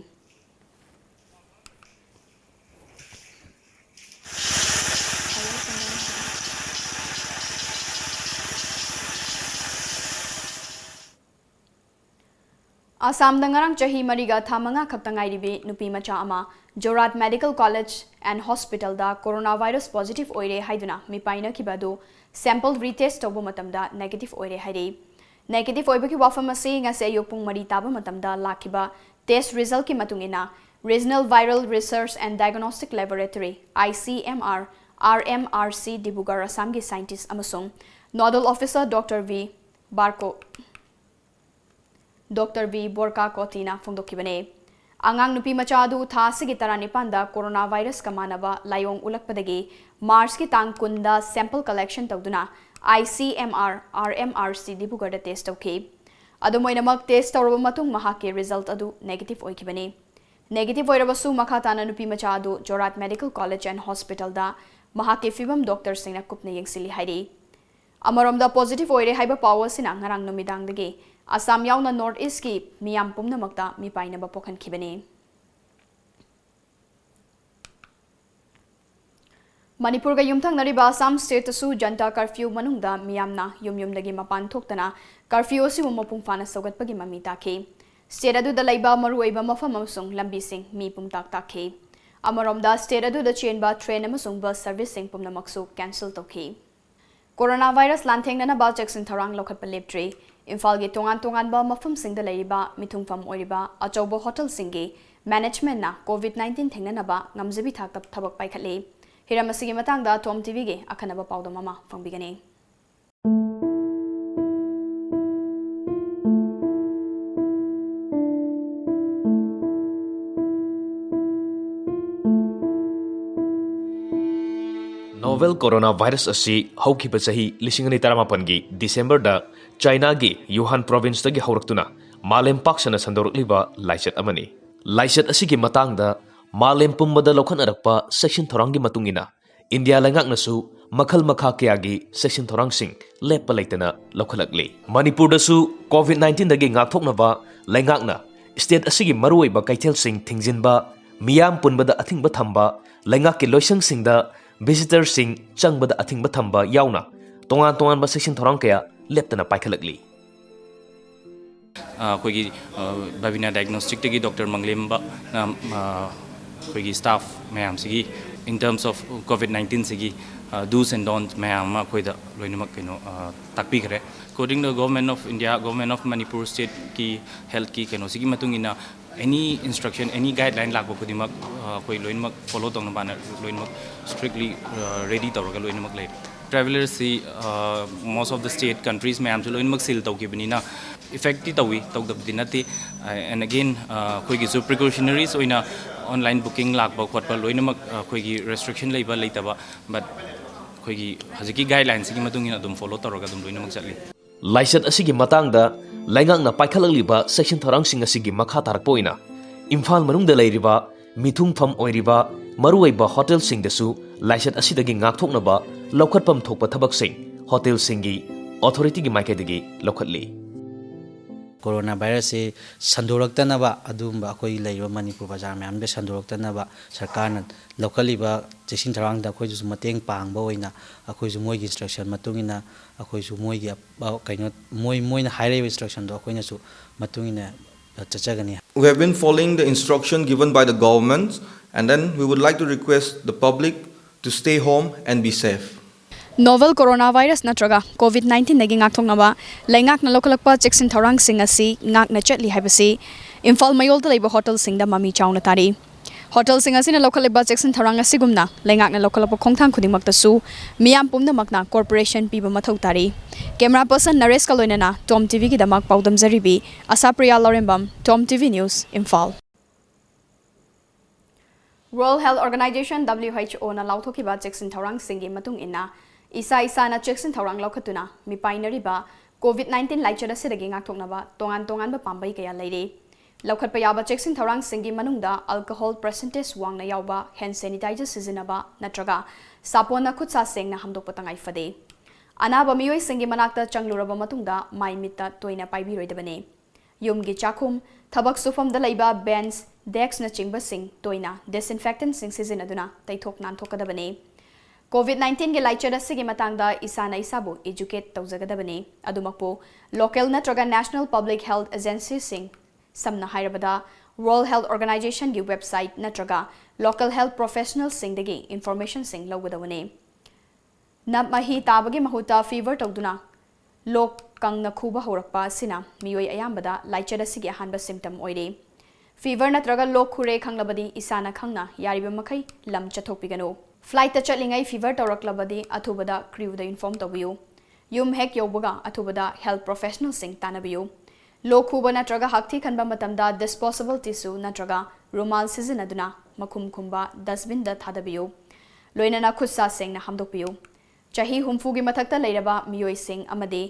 ꯑꯁꯥꯝꯗ ꯉꯔꯥꯡ ꯆꯍꯤ ꯃꯔꯤꯒ ꯊꯥ ꯃꯉꯥ ꯈꯛꯇ ꯉꯥꯏꯔꯤꯕꯤ ꯅꯨꯄꯤ ꯃꯆꯥ ꯑꯃ ꯖꯣꯔꯥꯠ ꯃꯦꯗꯤꯀꯦꯜ ꯀꯣꯂꯦꯖ ꯑꯦꯟ ꯍꯣꯁꯄꯤꯇꯥꯜꯗ ꯀꯣꯔꯣꯅꯥ ꯚꯥꯏꯔꯁ ꯄꯣꯖꯤꯇꯤꯚ ꯑꯣꯏꯔꯦ ꯍꯥꯏꯗꯨꯅ ꯃꯤꯄꯥꯏꯅꯈꯤꯕ ꯑꯗꯨ ꯁꯦꯝꯄꯜ ꯔꯤꯇꯦꯁ ꯇꯧꯕ ꯃꯇꯝꯗ ꯅꯦꯒꯦꯇꯤꯚ ꯑꯣꯏꯔꯦ ꯍꯥꯏꯔꯤ꯫ ꯅꯦꯒꯦꯇꯤꯚ ꯑꯣꯏꯕꯒꯤ ꯋꯥꯐꯝ ꯑꯁꯤ ꯉꯁꯤ ꯑꯌꯨꯛ ꯄꯨꯡ ꯃꯔꯤ ꯇꯥꯕ ꯃꯇꯝꯗ ꯂꯥꯛꯈꯤꯕ ꯇꯦꯁ ꯔꯤꯖꯜꯀꯤ ꯃꯇꯨꯡ ꯏꯟꯅ, Regional Viral Research and Diagnostic Laboratory, I C M R, R M R C, Dibrugarh, ꯑꯁꯥꯝꯒꯤ ꯁꯥꯏꯟꯇꯤꯁ ꯑꯃꯁꯨꯡ nodal officer doctor V Barko doctor V ꯕꯣꯔꯀꯥ ꯀꯣꯇꯤꯅ ꯐꯣꯡꯗꯣꯛꯈꯤꯕꯅꯤ꯫ ꯑꯉꯥꯡ ꯅꯨꯄꯤ ꯃꯆꯥ ꯑꯗꯨ ꯊꯥ ꯑꯁꯤꯒꯤ ꯇꯔꯥꯅꯤꯄꯥꯟꯗ ꯀꯣꯔꯣꯅꯥ ꯚꯥꯏꯔꯁꯀ ꯃꯥꯟꯅꯕ ꯂꯥꯏꯑꯣꯡ ꯎꯠꯂꯛꯄꯗꯒꯤ ꯃꯥꯔꯆꯀꯤ ꯇꯥꯡ ꯀꯨꯟꯗ ꯁꯦꯝꯄꯜ ꯀꯂꯦꯛꯁꯟ ꯇꯧꯗꯨꯅ I C M R, R M R C, ꯗꯤꯕ꯭ꯔꯨꯒꯔꯗ ꯇꯦꯁ ꯇꯧꯈꯤ꯫ ꯑꯗꯨꯝ ꯑꯣꯏꯅꯃꯛ, ꯇꯦꯁ ꯇꯧꯔꯕ ꯃꯇꯨꯡ ꯃꯍꯥꯛꯀꯤ ꯔꯤꯖꯜꯠ ꯑꯗꯨ ꯅꯦꯒꯦꯇꯤꯚ ꯑꯣꯏꯈꯤꯕꯅꯤ꯫ ꯅꯦꯒꯦꯇꯤꯚ ꯑꯣꯏꯔꯕꯁꯨ, ꯃꯈꯥ ꯇꯥꯅ ꯅꯨꯄꯤ ꯃꯆꯥ ꯑꯗꯨ ꯖꯣꯔꯥꯠ ꯃꯦꯗꯤꯀꯦꯜ ꯀꯣꯂꯦꯖ ꯑꯦꯟ ꯍꯣꯁꯄꯤꯇꯥꯜꯗ ꯃꯍꯥꯛꯀꯤ ꯐꯤꯕꯝ ꯗꯣꯛꯇꯔꯁꯤꯡꯅ ꯀꯨꯞꯅ ꯌꯦꯡꯁꯤꯜꯂꯤ ꯍꯥꯏꯔꯤ꯫ ꯑꯃꯔꯣꯝꯗ, ꯄꯣꯖꯤꯇꯤꯚ ꯑꯣꯏꯔꯦ ꯍꯥꯏꯕ ꯄꯥꯎ ꯑꯁꯤꯅ ꯉꯔꯥꯡ ꯅꯨꯃꯤꯗꯥꯡꯗꯒꯤ ꯑꯁꯥꯝ ꯌꯥꯎꯅ ꯅꯣꯔꯠ ꯏꯁ꯭ꯠꯀꯤ ꯃꯤꯌꯥꯝ ꯄꯨꯝꯅꯃꯛꯇ ꯃꯤꯄꯥꯏꯅꯕ ꯄꯣꯛꯍꯟꯈꯤꯕꯅꯤ꯫ ꯃꯅꯤꯄꯨꯔꯒ ꯌꯨꯝꯊꯪꯅꯔꯤꯕ ꯑꯁꯥꯝ ꯁ꯭ꯇꯦꯠꯇꯁꯨ ꯖꯟꯇꯥ ꯀꯔꯐ꯭ꯌꯨ ꯃꯅꯨꯡꯗ ꯃꯤꯌꯥꯝꯅ ꯌꯨꯝ ꯌꯨꯝꯗꯒꯤ ꯃꯄꯥꯟ ꯊꯣꯛꯇꯅ ꯀꯔꯐ꯭ꯌꯨ ꯑꯁꯤꯕꯨ ꯃꯄꯨꯡ ꯐꯥꯅ ꯁꯧꯒꯠꯄꯒꯤ ꯃꯃꯤ ꯇꯥꯈꯤ꯫ ꯁ꯭ꯇꯦꯠ ꯑꯗꯨꯗ ꯂꯩꯕ ꯃꯔꯨꯑꯣꯏꯕ ꯃꯐꯝ ꯑꯃꯁꯨꯡ ꯂꯝꯕꯤꯁꯤꯡ ꯃꯤ ꯄꯨꯝꯇꯥꯛ ꯇꯥꯛꯈꯤ꯫ ꯑꯃꯔꯣꯝꯗ, ꯁ꯭ꯇꯦꯠ ꯑꯗꯨꯗ ꯆꯦꯟꯕ ꯇ꯭ꯔꯦꯟ ꯑꯃꯁꯨꯡ ꯕꯁ ꯁꯔꯚꯤꯁꯁꯤꯡ ꯄꯨꯝꯅꯃꯛꯁꯨ ꯀꯦꯟꯁꯦꯜ ꯇꯧꯈꯤ꯫ ꯀꯣꯔꯣꯅꯥ ꯚꯥꯏꯔꯁ ꯂꯥꯟꯊꯦꯡꯅꯅꯕ ꯆꯦꯛꯁꯤꯟ ꯊꯧꯔꯥꯡ ꯂꯧꯈꯠꯄ ꯂꯦꯞꯇ꯭ꯔꯤ꯫ ꯏꯝꯐꯥꯜꯒꯤ ꯇꯣꯉꯥꯟ ꯇꯣꯉꯥꯟꯕ ꯃꯐꯝꯁꯤꯡꯗ ꯂꯩꯔꯤꯕ ꯃꯤꯊꯨꯡꯐꯝ ꯑꯣꯏꯔꯤꯕ ꯑꯆꯧꯕ ꯍꯣꯇꯦꯜꯁꯤꯡꯒꯤ ꯃꯦꯅꯦꯖꯃꯦꯟꯠꯅ ꯀꯣꯚꯤꯗ ꯅꯥꯏꯟꯇꯤꯟ ꯊꯦꯡꯅꯅꯕ ꯉꯝꯖꯕꯤ ꯊꯥꯛꯇ ꯊꯕꯛ ꯄꯥꯏꯈꯠꯂꯤ꯫ ꯍꯤꯔꯝ ꯑꯁꯤꯒꯤ ꯃꯇꯥꯡꯗ ꯇꯣꯝ ꯇꯤꯚꯤꯒꯤ ꯑꯈꯟꯅꯕ ꯄꯥꯎꯗꯝ ꯑꯃ ꯐꯣꯡꯕꯤꯒꯅꯤ꯫ Novel coronavirus ꯑꯁꯤ ꯍꯧꯈꯤꯕ ꯆꯍꯤ ꯂꯤꯁꯤꯡ ꯑꯅꯤ ꯇꯔꯥꯃꯥꯄꯟꯒꯤ ꯗꯤꯁꯦꯝꯕꯔꯗ ꯆꯥꯏꯅꯥꯒꯤ ꯌꯨꯍꯥꯟ ꯄ꯭ꯔꯣꯚꯤꯟꯁꯇꯒꯤ ꯍꯧꯔꯛꯇꯨꯅ ꯃꯥꯂꯦꯝ ꯄꯥꯛ ꯁꯟꯅ ꯁꯟꯗꯣꯔꯛꯂꯤꯕ ꯂꯥꯏꯆꯠ ꯑꯃꯅꯤ꯫ ꯂꯥꯏꯆꯠ ꯑꯁꯤꯒꯤ ꯃꯇꯥꯡꯗ ꯃꯥꯂꯦꯝ ꯄꯨꯝꯕꯗ ꯂꯧꯈꯠꯅꯔꯛꯄ ꯆꯦꯛꯁꯤꯟ ꯊꯧꯔꯥꯡꯒꯤ ꯃꯇꯨꯡ ꯏꯟꯅ, ꯏꯟꯗꯤꯌꯥ ꯂꯩꯉꯥꯛꯅꯁꯨ ꯃꯈꯜ ꯃꯈꯥ ꯀꯌꯥꯒꯤ ꯆꯦꯛꯁꯤꯟ ꯊꯧꯔꯥꯡꯁꯤꯡ ꯂꯦꯞꯄ ꯂꯩꯇꯅ ꯂꯧꯈꯠꯂꯛꯂꯤ꯫ ꯃꯅꯤꯄꯨꯔꯗꯁꯨ ꯀꯣꯚꯤꯗ ꯅꯥꯏꯟꯇꯤꯟꯗꯒꯤ ꯉꯥꯛꯊꯣꯛꯅꯕ ꯂꯩꯉꯥꯛꯅ ꯁ꯭ꯇꯦꯠ ꯑꯁꯤꯒꯤ ꯃꯔꯨꯑꯣꯏꯕ ꯀꯩꯊꯦꯜꯁꯤꯡ ꯊꯤꯡꯖꯤꯟꯕ, ꯃꯤꯌꯥꯝ ꯄꯨꯟꯕꯗ ꯑꯊꯤꯡꯕ ꯊꯝꯕ, ꯂꯩꯉꯥꯛꯀꯤ ꯂꯣꯏꯁꯪꯁꯤꯡꯗ ꯚꯤꯖꯤꯇꯔꯁꯤꯡ ꯆꯪꯕꯗ ꯑꯊꯤꯡꯕ ꯊꯝꯕ ꯌꯥꯎꯅ ꯇꯣꯉꯥꯟ ꯇꯣꯉꯥꯟꯕ ꯆꯦꯛꯁꯤꯟ ꯊꯧꯔꯥꯡ ꯀꯌꯥ ꯂꯦꯞꯇꯅ ꯄꯥꯏꯈꯠꯂꯛꯂꯤ꯫ ꯑꯩꯈꯣꯏꯒꯤ ꯕꯕꯤꯅꯥ ꯗꯥꯏꯒꯅꯣꯁꯇꯤꯛꯇꯒꯤ ꯗꯣꯛꯇꯔ ꯃꯪꯂꯦꯝꯕꯅ ꯑꯩꯈꯣꯏꯒꯤ staff ꯃꯌꯥꯝꯁꯤꯒꯤ in terms of COVID nineteen ꯁꯤꯒꯤ do's and don'ts ꯃꯌꯥꯝ ꯑꯃ ꯑꯩꯈꯣꯏꯗ ꯂꯣꯏꯅꯃꯛ ꯀꯩꯅꯣ ꯇꯥꯛꯄꯤꯈ꯭ꯔꯦ꯫ According to Government of India, Government of Manipur stateꯀꯤ healthꯀꯤ ꯀꯩꯅꯣꯁꯤꯒꯤ ꯃꯇꯨꯡ ꯏꯟꯅ any instruction, any guideline ꯂꯥꯛꯄ ꯈꯨꯗꯤꯡꯃꯛ ꯑꯩꯈꯣꯏ ꯂꯣꯏꯅꯃꯛ follow ꯇꯧꯅꯕꯅ ꯂꯣꯏꯅꯃꯛ strictly ready ꯇꯧꯔꯒ ꯂꯣꯏꯅꯃꯛ ꯂꯩꯔꯦ꯫ Travellersꯁꯤ most of the state countries ꯃꯌꯥꯝꯁꯨ ꯂꯣꯏꯅꯃꯛ seal ꯇꯧꯈꯤꯕꯅꯤꯅ effectꯇꯤ ꯇꯧꯏ, ꯇꯧꯗꯕꯗꯤ ꯅꯠꯇꯦ꯫ And again ꯑꯩꯈꯣꯏꯒꯤꯁꯨ precautionaries ꯑꯣꯏꯅ online booking ꯂꯥꯛꯄ ꯈꯣꯠꯄ ꯂꯣꯏꯅꯃꯛ ꯑꯩꯈꯣꯏꯒꯤ restriction ꯂꯩꯕ ꯂꯩꯇꯕ, but ꯑꯩꯈꯣꯏꯒꯤ ꯍꯧꯖꯤꯛꯀꯤ guidelineꯁꯤꯒꯤ ꯃꯇꯨꯡ ꯏꯟꯅ ꯑꯗꯨꯝ follow ꯇꯧꯔꯒ ꯑꯗꯨꯝ ꯂꯣꯏꯅꯃꯛ ꯆꯠꯂꯤ꯫ ꯂꯥꯏꯆꯠ ꯑꯁꯤꯒꯤ ꯃꯇꯥꯡꯗ ꯂꯩꯉꯥꯛꯅ ꯄꯥꯏꯈꯠꯂꯛꯂꯤꯕ ꯆꯦꯛꯁꯤꯟ ꯊꯧꯔꯥꯡꯁꯤꯡ ꯑꯁꯤꯒꯤ ꯃꯈꯥ ꯇꯥꯔꯛꯄ ꯑꯣꯏꯅ ꯏꯝꯐꯥꯜ ꯃꯅꯨꯡꯗ ꯂꯩꯔꯤꯕ ꯃꯤꯊꯨꯡꯐꯝ ꯑꯣꯏꯔꯤꯕ ꯃꯔꯨꯑꯣꯏꯕ ꯍꯣꯇꯦꯜꯁꯤꯡꯗꯁꯨ ꯂꯥꯏꯆꯠ ꯑꯁꯤꯗꯒꯤ ꯉꯥꯛꯊꯣꯛꯅꯕ ꯂꯧꯈꯠꯐꯝ ꯊꯣꯛꯄ ꯊꯕꯛꯁꯤꯡ ꯍꯣꯇꯦꯜꯁꯤꯡꯒꯤ ꯑꯣꯊꯣꯔꯤꯇꯤꯒꯤ ꯃꯥꯏꯀꯩꯗꯒꯤ ꯂꯧꯈꯠꯂꯤ꯫ ꯀꯣꯔꯣꯅꯥ ꯚꯥꯏꯔꯁꯁꯤ ꯁꯟꯗꯣꯔꯛꯇꯅꯕ, ꯑꯗꯨꯒꯨꯝꯕ ꯑꯩꯈꯣꯏ ꯂꯩꯔꯤꯕ ꯃꯅꯤꯄꯨꯔ ꯕꯖꯥꯔ ꯃꯌꯥꯝꯗ ꯁꯟꯗꯣꯔꯛꯇꯅꯕ ꯁꯔꯀꯥꯔꯅ ꯂꯧꯈꯠꯂꯤꯕ ꯆꯦꯛꯁꯤꯟ ꯊꯧꯔꯥꯡꯗ ꯑꯩꯈꯣꯏꯗꯁꯨ ꯃꯇꯦꯡ ꯄꯥꯡꯕ ꯑꯣꯏꯅ ꯑꯩꯈꯣꯏꯁꯨ ꯃꯣꯏꯒꯤ instruction ꯃꯇꯨꯡ ꯏꯟꯅ ꯑꯩꯈꯣꯏꯁꯨ ꯃꯣꯏꯒꯤ ꯀꯩꯅꯣ ꯃꯣꯏ ꯃꯣꯏꯅ ꯍꯥꯏꯔꯛꯏꯕ instructionꯗꯣ ꯑꯩꯈꯣꯏꯅꯁꯨ ꯃꯇꯨꯡ ꯏꯟꯅ ꯆꯠꯆꯒꯅꯤ꯫ We have been following the instruction given by the government, and then we would like to request the public to stay home and be safe. Novel coronavirus ꯅꯠꯇ꯭ꯔꯒ COVID nineteenꯗꯒꯤ ꯉꯥꯛꯊꯣꯛꯅꯕ ꯂꯩꯉꯥꯛꯅ ꯂꯧꯈꯠꯂꯛꯄ ꯆꯦꯛꯁꯤꯟ ꯊꯧꯔꯥꯡꯁꯤꯡ ꯑꯁꯤ ꯉꯥꯛꯅ ꯆꯠꯂꯤ ꯍꯥꯏꯕꯁꯤ ꯏꯝꯐꯥꯜ ꯃꯌꯣꯜꯗ ꯂꯩꯕ ꯍꯣꯇꯦꯜꯁꯤꯡꯗ ꯃꯃꯤ ꯆꯥꯎꯅ ꯇꯥꯔꯤ꯫ ꯍꯣꯇꯦꯜꯁꯤꯡ ꯑꯁꯤꯅ ꯂꯧꯈꯠꯂꯤꯕ ꯆꯦꯛꯁꯤꯟ ꯊꯧꯔꯥꯡ ꯑꯁꯤꯒꯨꯝꯅ ꯂꯩꯉꯥꯛꯅ ꯂꯧꯈꯠꯂꯛꯄ ꯈꯣꯡꯊꯥꯡ ꯈꯨꯗꯤꯡꯃꯛꯇꯁꯨ ꯃꯤꯌꯥꯝ ꯄꯨꯝꯅꯃꯛꯅ cooperation ꯄꯤꯕ ꯃꯊꯧ ꯇꯥꯔꯤ꯫ Camera person ꯅꯔꯦꯁꯀ ꯂꯣꯏꯅꯅ Tom TVꯒꯤꯗꯃꯛ ꯄꯥꯎꯗꯝꯖꯔꯤꯕꯤ ꯑꯁꯥꯄ꯭ꯔꯤꯌꯥ ꯂꯧꯔꯦꯝꯕꯝ, Tom TV News, Imphal. World Health Organization, WHOꯅ ꯂꯥꯎꯊꯣꯛꯈꯤꯕ ꯆꯦꯛꯁꯤꯟ ꯊꯧꯔꯥꯡꯁꯤꯡꯒꯤ ꯃꯇꯨꯡ ꯏꯟꯅ, ꯏꯁꯥ ꯏꯁꯥꯅ ꯆꯦꯛꯁꯤꯟ ꯊꯧꯔꯥꯡ ꯂꯧꯈꯠꯇꯨꯅ ꯃꯤꯄꯥꯏꯅꯔꯤꯕ COVID nineteen ꯂꯥꯏꯆꯠ ꯑꯁꯤꯗꯒꯤ ꯉꯥꯛꯊꯣꯛꯅꯕ ꯇꯣꯉꯥꯟ ꯇꯣꯉꯥꯟꯕ ꯄꯥꯝꯕꯩ ꯀꯌꯥ ꯂꯩꯔꯤ꯫ ꯂꯧꯈꯠꯄ ꯌꯥꯕ ꯆꯦꯛꯁꯤꯟ ꯊꯧꯔꯥꯡꯁꯤꯡꯒꯤ ꯃꯅꯨꯡꯗ alcohol percentage ꯋꯥꯡꯅ ꯌꯥꯎꯕ hand sanitizer ꯁꯤꯖꯤꯟꯅꯕ ꯅꯠꯇ꯭ꯔꯒ ꯁꯥꯄꯣꯟꯅ ꯈꯨꯠ ꯁꯥ ꯁꯦꯡꯅ ꯍꯥꯝꯗꯣꯛꯄ ꯇꯉꯥꯏ ꯐꯗꯦ꯫ ꯑꯅꯥꯕ ꯃꯤꯑꯣꯏꯁꯤꯡꯒꯤ ꯃꯅꯥꯛꯇ ꯆꯪꯂꯨꯔꯕ ꯃꯇꯨꯡꯗ ꯃꯥꯏ ꯃꯤꯠꯇ ꯇꯣꯏꯅ ꯄꯥꯏꯕꯤꯔꯣꯏꯗꯕꯅꯤ꯫ ꯌꯨꯝꯒꯤ ꯆꯥꯛꯈꯨꯝ, ꯊꯕꯛ ꯁꯨꯐꯝꯗ ꯂꯩꯕ bench, deskꯅꯆꯤꯡꯕꯁꯤꯡ ꯇꯣꯏꯅ disinfectantꯁꯤꯡ ꯁꯤꯖꯤꯟꯅꯗꯨꯅ ꯇꯩꯊꯣꯛ ꯅꯥꯟꯊꯣꯛꯀꯗꯕꯅꯤ꯫ COVID nineteen ꯒꯤ ꯂꯥꯏꯆꯠ ꯑꯁꯤꯒꯤ ꯃꯇꯥꯡꯗ ꯏꯁꯥꯅ ꯏꯁꯥꯕꯨ educate ꯇꯧꯖꯒꯗꯕꯅꯤ꯫ ꯑꯗꯨꯃꯛꯄꯨ local ꯅꯠꯇ꯭ꯔꯒ national public health agencyꯁꯤꯡ, ꯁꯝꯅ ꯍꯥꯏꯔꯕꯗ World Health Organizationꯒꯤ website ꯅꯠꯇ꯭ꯔꯒ local health professionalꯁꯤꯡꯗꯒꯤ informationꯁꯤꯡ ꯂꯧꯒꯗꯕꯅꯤ꯫ ꯅꯞ ꯃꯍꯤ ꯇꯥꯕꯒꯤ ꯃꯍꯨꯠꯇ fever ꯇꯧꯗꯨꯅ ꯂꯣꯛ ꯀꯪꯅ ꯈꯨꯕ ꯍꯧꯔꯛꯄ ꯑꯁꯤꯅ ꯃꯤꯑꯣꯏ ꯑꯌꯥꯝꯕꯗ ꯂꯥꯏꯆꯠ ꯑꯁꯤꯒꯤ ꯑꯍꯥꯟꯕ symptom ꯑꯣꯏꯔꯤ꯫ Fever ꯅꯠꯇ꯭ꯔꯒ ꯂꯣꯛ ꯈꯨꯔꯦ ꯈꯪꯂꯕꯗꯤ ꯏꯁꯥꯅ ꯈꯪꯅ ꯌꯥꯔꯤꯕ ꯃꯈꯩ ꯂꯝ ꯆꯠꯊꯣꯛꯄꯤꯒꯅꯨ꯫ Flightꯇ ꯆꯠꯂꯤꯉꯩ fever ꯇꯧꯔꯛꯂꯕꯗꯤ ꯑꯊꯨꯕꯗ crewꯗ inform ꯇꯧꯕꯤꯌꯨ꯫ ꯌꯨꯝ ꯍꯦꯛ ꯌꯧꯕꯒ ꯑꯊꯨꯕꯗ health professionalꯁꯤꯡ ꯇꯥꯟꯅꯕꯤꯌꯨ꯫ ꯂꯣꯛ ꯈꯨꯕ ꯅꯠꯇ꯭ꯔꯒ ꯍꯥꯛꯊꯤ ꯈꯟꯕ ꯃꯇꯝꯗ disposable tissue ꯅꯠꯇ꯭ꯔꯒ ꯔꯨꯃꯥꯜ ꯁꯤꯖꯤꯟꯅꯗꯨꯅ ꯃꯈꯨꯝ ꯈꯨꯝꯕ dustbinꯗ ꯊꯥꯗꯕꯤꯌꯨ꯫ ꯂꯣꯏꯅꯅ ꯈꯨꯠ ꯁꯥ ꯁꯦꯡꯅ ꯍꯥꯝꯗꯣꯛꯄꯤꯌꯨ꯫ ꯆꯍꯤ ꯍꯨꯝꯐꯨꯒꯤ ꯃꯊꯛꯇ ꯂꯩꯔꯕ ꯃꯤꯑꯣꯏꯁꯤꯡ ꯑꯃꯗꯤ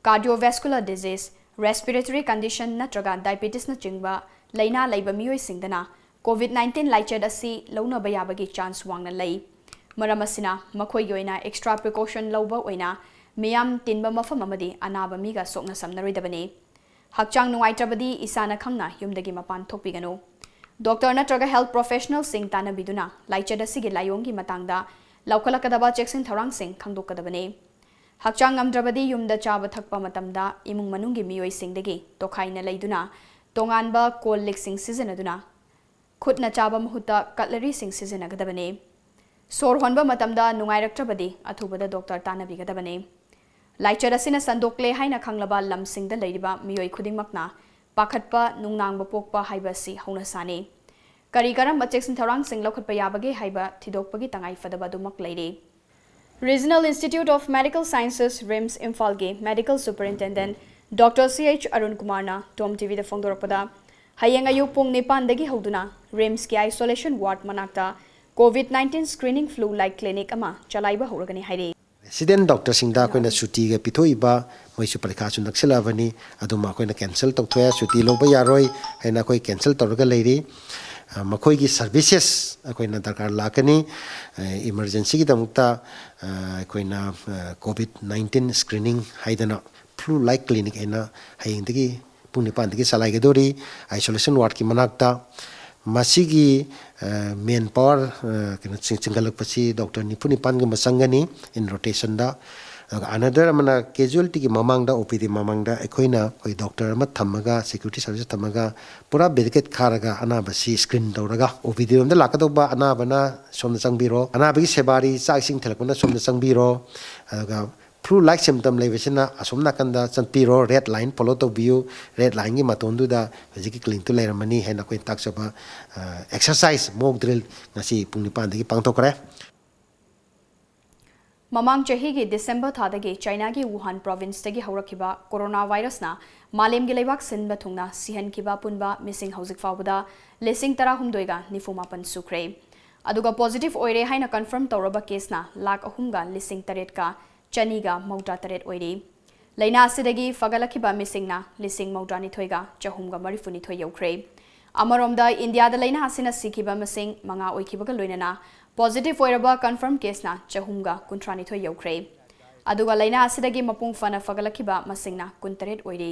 cardiovascular disease, respiratory condition ꯅꯠꯇ꯭ꯔꯒ diabetesꯅꯆꯤꯡꯕ ꯂꯥꯏꯅꯥ ꯂꯩꯕ ꯃꯤꯑꯣꯏꯁꯤꯡꯗꯅ COVID nineteen ꯂꯥꯏꯆꯠ ꯑꯁꯤ ꯂꯧꯅꯕ ꯌꯥꯕꯒꯤ chance ꯋꯥꯡꯅ ꯂꯩ꯫ ꯃꯔꯝ ꯑꯁꯤꯅ ꯃꯈꯣꯏꯒꯤ ꯑꯣꯏꯅ extra precaution ꯂꯧꯕ ꯑꯣꯏꯅ ꯃꯤꯌꯥꯝ ꯇꯤꯟꯕ ꯃꯐꯝ ꯑꯃꯗꯤ ꯑꯅꯥꯕ ꯃꯤꯒ ꯁꯣꯛꯅ ꯁꯝꯅꯔꯣꯏꯗꯕꯅꯤ꯫ ꯍꯛꯆꯥꯡ ꯅꯨꯡꯉꯥꯏꯇ꯭ꯔꯕꯗꯤ ꯏꯁꯥꯅ ꯈꯪꯅ ꯌꯨꯝꯗꯒꯤ ꯃꯄꯥꯟ ꯊꯣꯛꯄꯤꯒꯅꯨ꯫ Doctor ꯅꯠꯇ꯭ꯔꯒ health professionalꯁꯤꯡ ꯇꯥꯟꯅꯕꯤꯗꯨꯅ ꯂꯥꯏꯆꯠ ꯑꯁꯤꯒꯤ ꯂꯥꯏꯑꯣꯡꯒꯤ ꯃꯇꯥꯡꯗ ꯂꯧꯈꯠꯂꯛꯀꯗꯕ ꯆꯦꯛꯁꯤꯟ ꯊꯧꯔꯥꯡꯁꯤꯡ ꯈꯪꯗꯣꯛꯀꯗꯕꯅꯤ꯫ ꯍꯛꯆꯥꯡ ꯉꯝꯗ꯭ꯔꯕꯗꯤ ꯌꯨꯝꯗ ꯆꯥꯕ ꯊꯛꯄ ꯃꯇꯝꯗ ꯏꯃꯨꯡ ꯃꯅꯨꯡꯒꯤ ꯃꯤꯑꯣꯏꯁꯤꯡꯗꯒꯤ ꯇꯣꯈꯥꯏꯅ ꯂꯩꯗꯨꯅ ꯇꯣꯉꯥꯟꯕ ꯀꯣꯜ ꯂꯤꯛꯁꯤꯡ ꯁꯤꯖꯤꯟꯅꯗꯨꯅ ꯈꯨꯠꯅ ꯆꯥꯕ ꯃꯍꯨꯠꯇ cutleryꯁꯤꯡ ꯁꯤꯖꯤꯟꯅꯒꯗꯕꯅꯤ꯫ ꯁꯣꯔ ꯍꯣꯟꯕ ꯃꯇꯝꯗ ꯅꯨꯡꯉꯥꯏꯔꯛꯇ꯭ꯔꯕꯗꯤ ꯑꯊꯨꯕꯗ doctor ꯇꯥꯟꯅꯕꯤꯒꯗꯕꯅꯤ꯫ ꯂꯥꯏꯆꯠ ꯑꯁꯤꯅ ꯁꯟꯗꯣꯛꯂꯦ ꯍꯥꯏꯅ ꯈꯪꯂꯕ ꯂꯝꯁꯤꯡꯗ ꯂꯩꯔꯤꯕ ꯃꯤꯑꯣꯏ ꯈꯨꯗꯤꯡꯃꯛꯅ ꯄꯥꯈꯠꯄ, ꯅꯨꯡꯅꯥꯡꯕ ꯄꯣꯛꯄ ꯍꯥꯏꯕ ꯑꯁꯤ ꯍꯧꯅꯁꯥꯅꯤ꯫ ꯀꯔꯤ ꯀꯔꯝꯕ ꯆꯦꯛꯁꯤꯟ ꯊꯧꯔꯥꯡꯁꯤꯡ ꯂꯧꯈꯠꯄ ꯌꯥꯕꯒꯦ ꯍꯥꯏꯕ ꯊꯤꯗꯣꯛꯄꯒꯤ ꯇꯉꯥꯏ ꯐꯗꯕ ꯑꯗꯨꯃꯛ ꯂꯩꯔꯤ꯫ Regional Institute of Medical Sciences, RIMS, ꯏꯝꯐꯥꯜꯒꯤ Medical Superintendent Doctor C H Arun ꯀꯨꯃꯥꯔꯅ Tom TVꯗ ꯐꯣꯡꯗꯣꯔꯛꯄꯗ, ꯍꯌꯦꯡ ꯑꯌꯨꯛ ꯄꯨꯡ ꯅꯤꯄꯥꯟꯗꯒꯤ ꯍꯧꯗꯨꯅ RIMSꯀꯤ isolation ward ꯃꯅꯥꯛꯇ COVID nineteen screening flu-like clinic ꯑꯃ ꯆꯂꯥꯏꯕ ꯍꯧꯔꯒꯅꯤ ꯍꯥꯏꯔꯤ꯫ Resident doctorꯁꯤꯡꯗ ꯑꯩꯈꯣꯏꯅ ꯁꯨꯇꯤꯒ ꯄꯤꯊꯣꯛꯏꯕ, ꯃꯣꯏꯁꯨ ꯄꯔꯤꯈꯥꯁꯨ ꯅꯛꯁꯤꯜꯂꯛꯑꯕꯅꯤ, ꯑꯗꯨꯃ ꯑꯩꯈꯣꯏꯅ cancel ꯇꯧꯊꯣꯛꯑꯦ, ꯁꯨꯇꯤ ꯂꯧꯕ ꯌꯥꯔꯣꯏ ꯍꯥꯏꯅ ꯑꯩꯈꯣꯏ cancel ꯇꯧꯔꯒ ꯂꯩꯔꯤ꯫ ꯑ, ꯃꯈꯣꯏꯒꯤ services ꯑꯩꯈꯣꯏꯅ ꯗꯔꯀꯥꯔ ꯂꯥꯛꯀꯅꯤ꯫ ꯏꯃꯔꯖꯦꯟꯁꯤꯒꯤꯗꯃꯛꯇ ꯑꯩꯈꯣꯏꯅ ꯀꯣꯚꯤꯗ ꯅꯥꯏꯟꯇꯤꯟ ꯁ꯭ꯀ꯭ꯔꯤꯅꯤꯡ ꯍꯥꯏꯗꯅ ꯐ꯭ꯂꯨ ꯂꯥꯏꯛ ꯀ꯭ꯂꯤꯅꯤꯛ ꯑꯩꯅ ꯍꯌꯦꯡꯗꯒꯤ ꯄꯨꯡ ꯅꯤꯄꯥꯟꯗꯒꯤ ꯆꯂꯥꯏꯒꯗꯧꯔꯤ꯫ ꯑꯥꯏꯁꯣꯂꯦꯁꯟ ꯋꯥꯔꯗꯀꯤ ꯃꯅꯥꯛꯇ ꯃꯁꯤꯒꯤ ꯃꯦꯟ ꯄꯥꯋꯔ ꯀꯩꯅꯣ ꯆꯤꯡꯈꯠꯂꯛꯄꯁꯤ ꯗꯣꯛꯇꯔ ꯅꯤꯐꯨ ꯅꯤꯄꯥꯟꯒꯨꯝꯕ ꯆꯪꯒꯅꯤ ꯏꯟ ꯔꯣꯇꯦꯁꯟꯗ꯫ ꯑꯗꯨꯒ ꯑꯅꯗꯔ ꯑꯃꯅ ꯀꯦꯖꯨꯋꯦꯜꯇꯤꯒꯤ ꯃꯃꯥꯡꯗ, ꯑꯣ ꯄꯤ ꯗꯤ ꯃꯃꯥꯡꯗ ꯑꯩꯈꯣꯏꯅ ꯑꯩꯈꯣꯏ ꯗꯣꯛꯇꯔ ꯑꯃ ꯊꯝꯃꯒ, ꯁꯦꯀ꯭ꯌꯨꯔꯤꯇꯤ ꯁꯥꯔꯚꯤꯁ ꯊꯝꯃꯒ, ꯄꯨꯔꯥ ꯕꯦꯔꯤꯀꯦꯠ ꯈꯥꯔꯒ ꯑꯅꯥꯕꯁꯤ ꯁ꯭ꯀ꯭ꯔꯤꯟ ꯇꯧꯔꯒ, ꯑꯣ ꯄꯤ ꯗꯤ ꯔꯣꯝꯗ ꯂꯥꯛꯀꯗꯧꯕ ꯑꯅꯥꯕꯅ ꯁꯣꯝꯗ ꯆꯪꯕꯤꯔꯣ, ꯑꯅꯥꯕꯒꯤ ꯁꯦꯕꯥꯔꯤ ꯆꯥꯛ ꯏꯁꯤꯡ ꯊꯤꯜꯂꯛꯄꯅ ꯁꯣꯝꯗ ꯆꯪꯕꯤꯔꯣ꯫ ꯑꯗꯨꯒ ꯐ꯭ꯂꯨ ꯂꯥꯏꯛ ꯁꯤꯝꯇꯝ ꯂꯩꯕꯁꯤꯅ ꯑꯁꯣꯝ ꯅꯥꯀꯟꯗ ꯆꯠꯄꯤꯔꯣ, ꯔꯦꯗ ꯂꯥꯏꯟ ꯐꯣꯂꯣ ꯇꯧꯕꯤꯌꯨ꯫ ꯔꯦꯗ ꯂꯥꯏꯟꯒꯤ ꯃꯇꯣꯟꯗꯨꯗ ꯍꯧꯖꯤꯛꯀꯤ ꯀ꯭ꯂꯤꯅꯤꯛꯇꯨ ꯂꯩꯔꯝꯃꯅꯤ ꯍꯥꯏꯅ ꯑꯩꯈꯣꯏꯅ ꯇꯥꯛꯆꯕ ꯑꯦꯛꯁꯔꯁꯥꯏꯁ ꯃꯣꯛ ꯗ꯭ꯔꯤꯜ ꯉꯁꯤ ꯄꯨꯡ ꯅꯤꯄꯥꯟꯗꯒꯤ ꯄꯥꯡꯊꯣꯛꯈ꯭ꯔꯦ꯫ ꯃꯃꯥꯡ ꯆꯍꯤꯒꯤ ꯗꯤꯁꯦꯝꯕꯔ ꯊꯥꯗꯒꯤ ꯆꯥꯏꯅꯥꯒꯤ ꯋꯨꯍꯥꯟ ꯄ꯭ꯔꯣꯚꯤꯟꯁꯇꯒꯤ ꯍꯧꯔꯛꯈꯤꯕ ꯀꯣꯔꯣꯅꯥ ꯚꯥꯏꯔꯁꯅ ꯃꯥꯂꯦꯝꯒꯤ ꯂꯩꯕꯥꯛ ꯁꯤꯟꯕ ꯊꯨꯡꯅ ꯁꯤꯍꯟꯈꯤꯕ ꯑꯄꯨꯟꯕ ꯃꯤꯁꯤꯡ ꯍꯧꯖꯤꯛ ꯐꯥꯎꯕꯗ ꯂꯤꯁꯤꯡ ꯇꯔꯥꯍꯨꯝꯗꯣꯏꯒ ꯅꯤꯐꯨ ꯃꯥꯄꯟ ꯁꯨꯈ꯭ꯔꯦ꯫ ꯑꯗꯨꯒ ꯄꯣꯖꯤꯇꯤꯚ ꯑꯣꯏꯔꯦ ꯍꯥꯏꯅ ꯀꯟꯐꯔꯝ ꯇꯧꯔꯕ ꯀꯦꯁꯅ ꯂꯥꯈ ꯑꯍꯨꯝꯒ ꯂꯤꯁꯤꯡ ꯇꯔꯦꯠꯀ ꯆꯅꯤꯒ ꯃꯧꯗ꯭ꯔꯥ ꯇꯔꯦꯠ ꯑꯣꯏꯔꯤ꯫ ꯂꯥꯏꯅꯥ ꯑꯁꯤꯗꯒꯤ ꯐꯒꯠꯂꯛꯈꯤꯕ ꯃꯤꯁꯤꯡꯅ ꯂꯤꯁꯤꯡ ꯃꯧꯗ꯭ꯔꯥꯅꯤꯊꯣꯏꯒ ꯆꯍꯨꯝꯒ ꯃꯔꯤꯐꯨꯅꯤꯊꯣꯏ ꯌꯧꯈ꯭ꯔꯦ꯫ ꯑꯃꯔꯣꯝꯗ, ꯏꯟꯗꯤꯌꯥꯗ ꯂꯥꯏꯅꯥ ꯑꯁꯤꯅ ꯁꯤꯈꯤꯕ ꯃꯁꯤꯡ ꯃꯉꯥ ꯑꯣꯏꯈꯤꯕꯒ ꯂꯣꯏꯅꯅ ꯄꯣꯖꯤꯇꯤꯚ ꯑꯣꯏꯔꯕ ꯀꯟꯐꯔꯝ ꯀꯦꯁꯅ ꯆꯍꯨꯝꯒ ꯀꯨꯟꯊ꯭ꯔꯥꯅꯤꯊꯣꯏ ꯌꯧꯈ꯭ꯔꯦ꯫ ꯑꯗꯨꯒ ꯂꯥꯏꯅꯥ ꯑꯁꯤꯗꯒꯤ ꯃꯄꯨꯡ ꯐꯥꯅ ꯐꯒꯠꯂꯛꯈꯤꯕ ꯃꯁꯤꯡꯅ ꯀꯨꯟꯇꯔꯦꯠ ꯑꯣꯏꯔꯤ꯫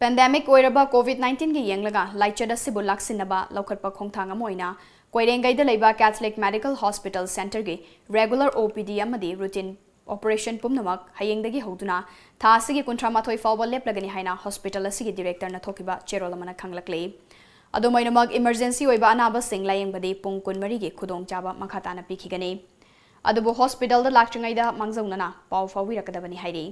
ꯄꯦꯟꯗꯦꯃꯤꯛ ꯑꯣꯏꯔꯕ ꯀꯣꯚꯤꯗ ꯅꯥꯏꯟꯇꯤꯟꯒꯤ ꯌꯦꯡꯂꯒ ꯂꯥꯏꯆꯠ ꯑꯁꯤꯕꯨ ꯂꯥꯛꯁꯤꯟꯅꯕ ꯂꯧꯈꯠꯄ ꯈꯣꯡꯊꯥꯡ ꯑꯃ ꯑꯣꯏꯅ ꯀꯣꯏꯔꯦꯡꯒꯩꯗ ꯂꯩꯕ ꯀꯦꯊꯂꯤꯛ ꯃꯦꯗꯤꯀꯦꯜ ꯍꯣꯁꯄꯤꯇꯥꯜ ꯁꯦꯟꯇꯔꯒꯤ ꯔꯦꯒꯨꯂꯔ ꯑꯣ ꯄꯤ ꯗꯤ ꯑꯃꯗꯤ ꯔꯨꯇꯤꯟ ꯑꯣꯄꯔꯦꯁꯟ ꯄꯨꯝꯅꯃꯛ ꯍꯌꯦꯡꯗꯒꯤ ꯍꯧꯗꯨꯅ ꯊꯥ ꯑꯁꯤꯒꯤ ꯀꯨꯟꯊ꯭ꯔꯥ ꯃꯥꯊꯣꯏ ꯐꯥꯎꯕ ꯂꯦꯞꯂꯒꯅꯤ ꯍꯥꯏꯅ ꯍꯣꯁꯄꯤꯇꯥꯜ ꯑꯁꯤꯒꯤ ꯗꯤꯔꯦꯛꯇꯔꯅ ꯊꯣꯛꯈꯤꯕ ꯆꯦꯔꯣꯜ ꯑꯃꯅ ꯈꯪꯂꯛꯂꯤ꯫ ꯑꯗꯨꯝ ꯑꯣꯏꯅꯃꯛ, ꯏꯃꯔꯖꯦꯟꯁꯤ ꯑꯣꯏꯕ ꯑꯅꯥꯕꯁꯤꯡ ꯂꯥꯌꯦꯡꯕꯗꯤ ꯄꯨꯡ ꯀꯨꯟꯃꯔꯤꯒꯤ ꯈꯨꯗꯣꯡꯆꯥꯕ ꯃꯈꯥ ꯇꯥꯅ ꯄꯤꯈꯤꯒꯅꯤ꯫ ꯑꯗꯨꯕꯨ ꯍꯣꯁꯄꯤꯇꯥꯜꯗ ꯂꯥꯛꯇ꯭ꯔꯤꯉꯩꯗ ꯃꯥꯡꯖꯧꯅꯅ ꯄꯥꯎ ꯐꯥꯎꯕꯤꯔꯛꯀꯗꯕꯅꯤ ꯍꯥꯏꯔꯤ꯫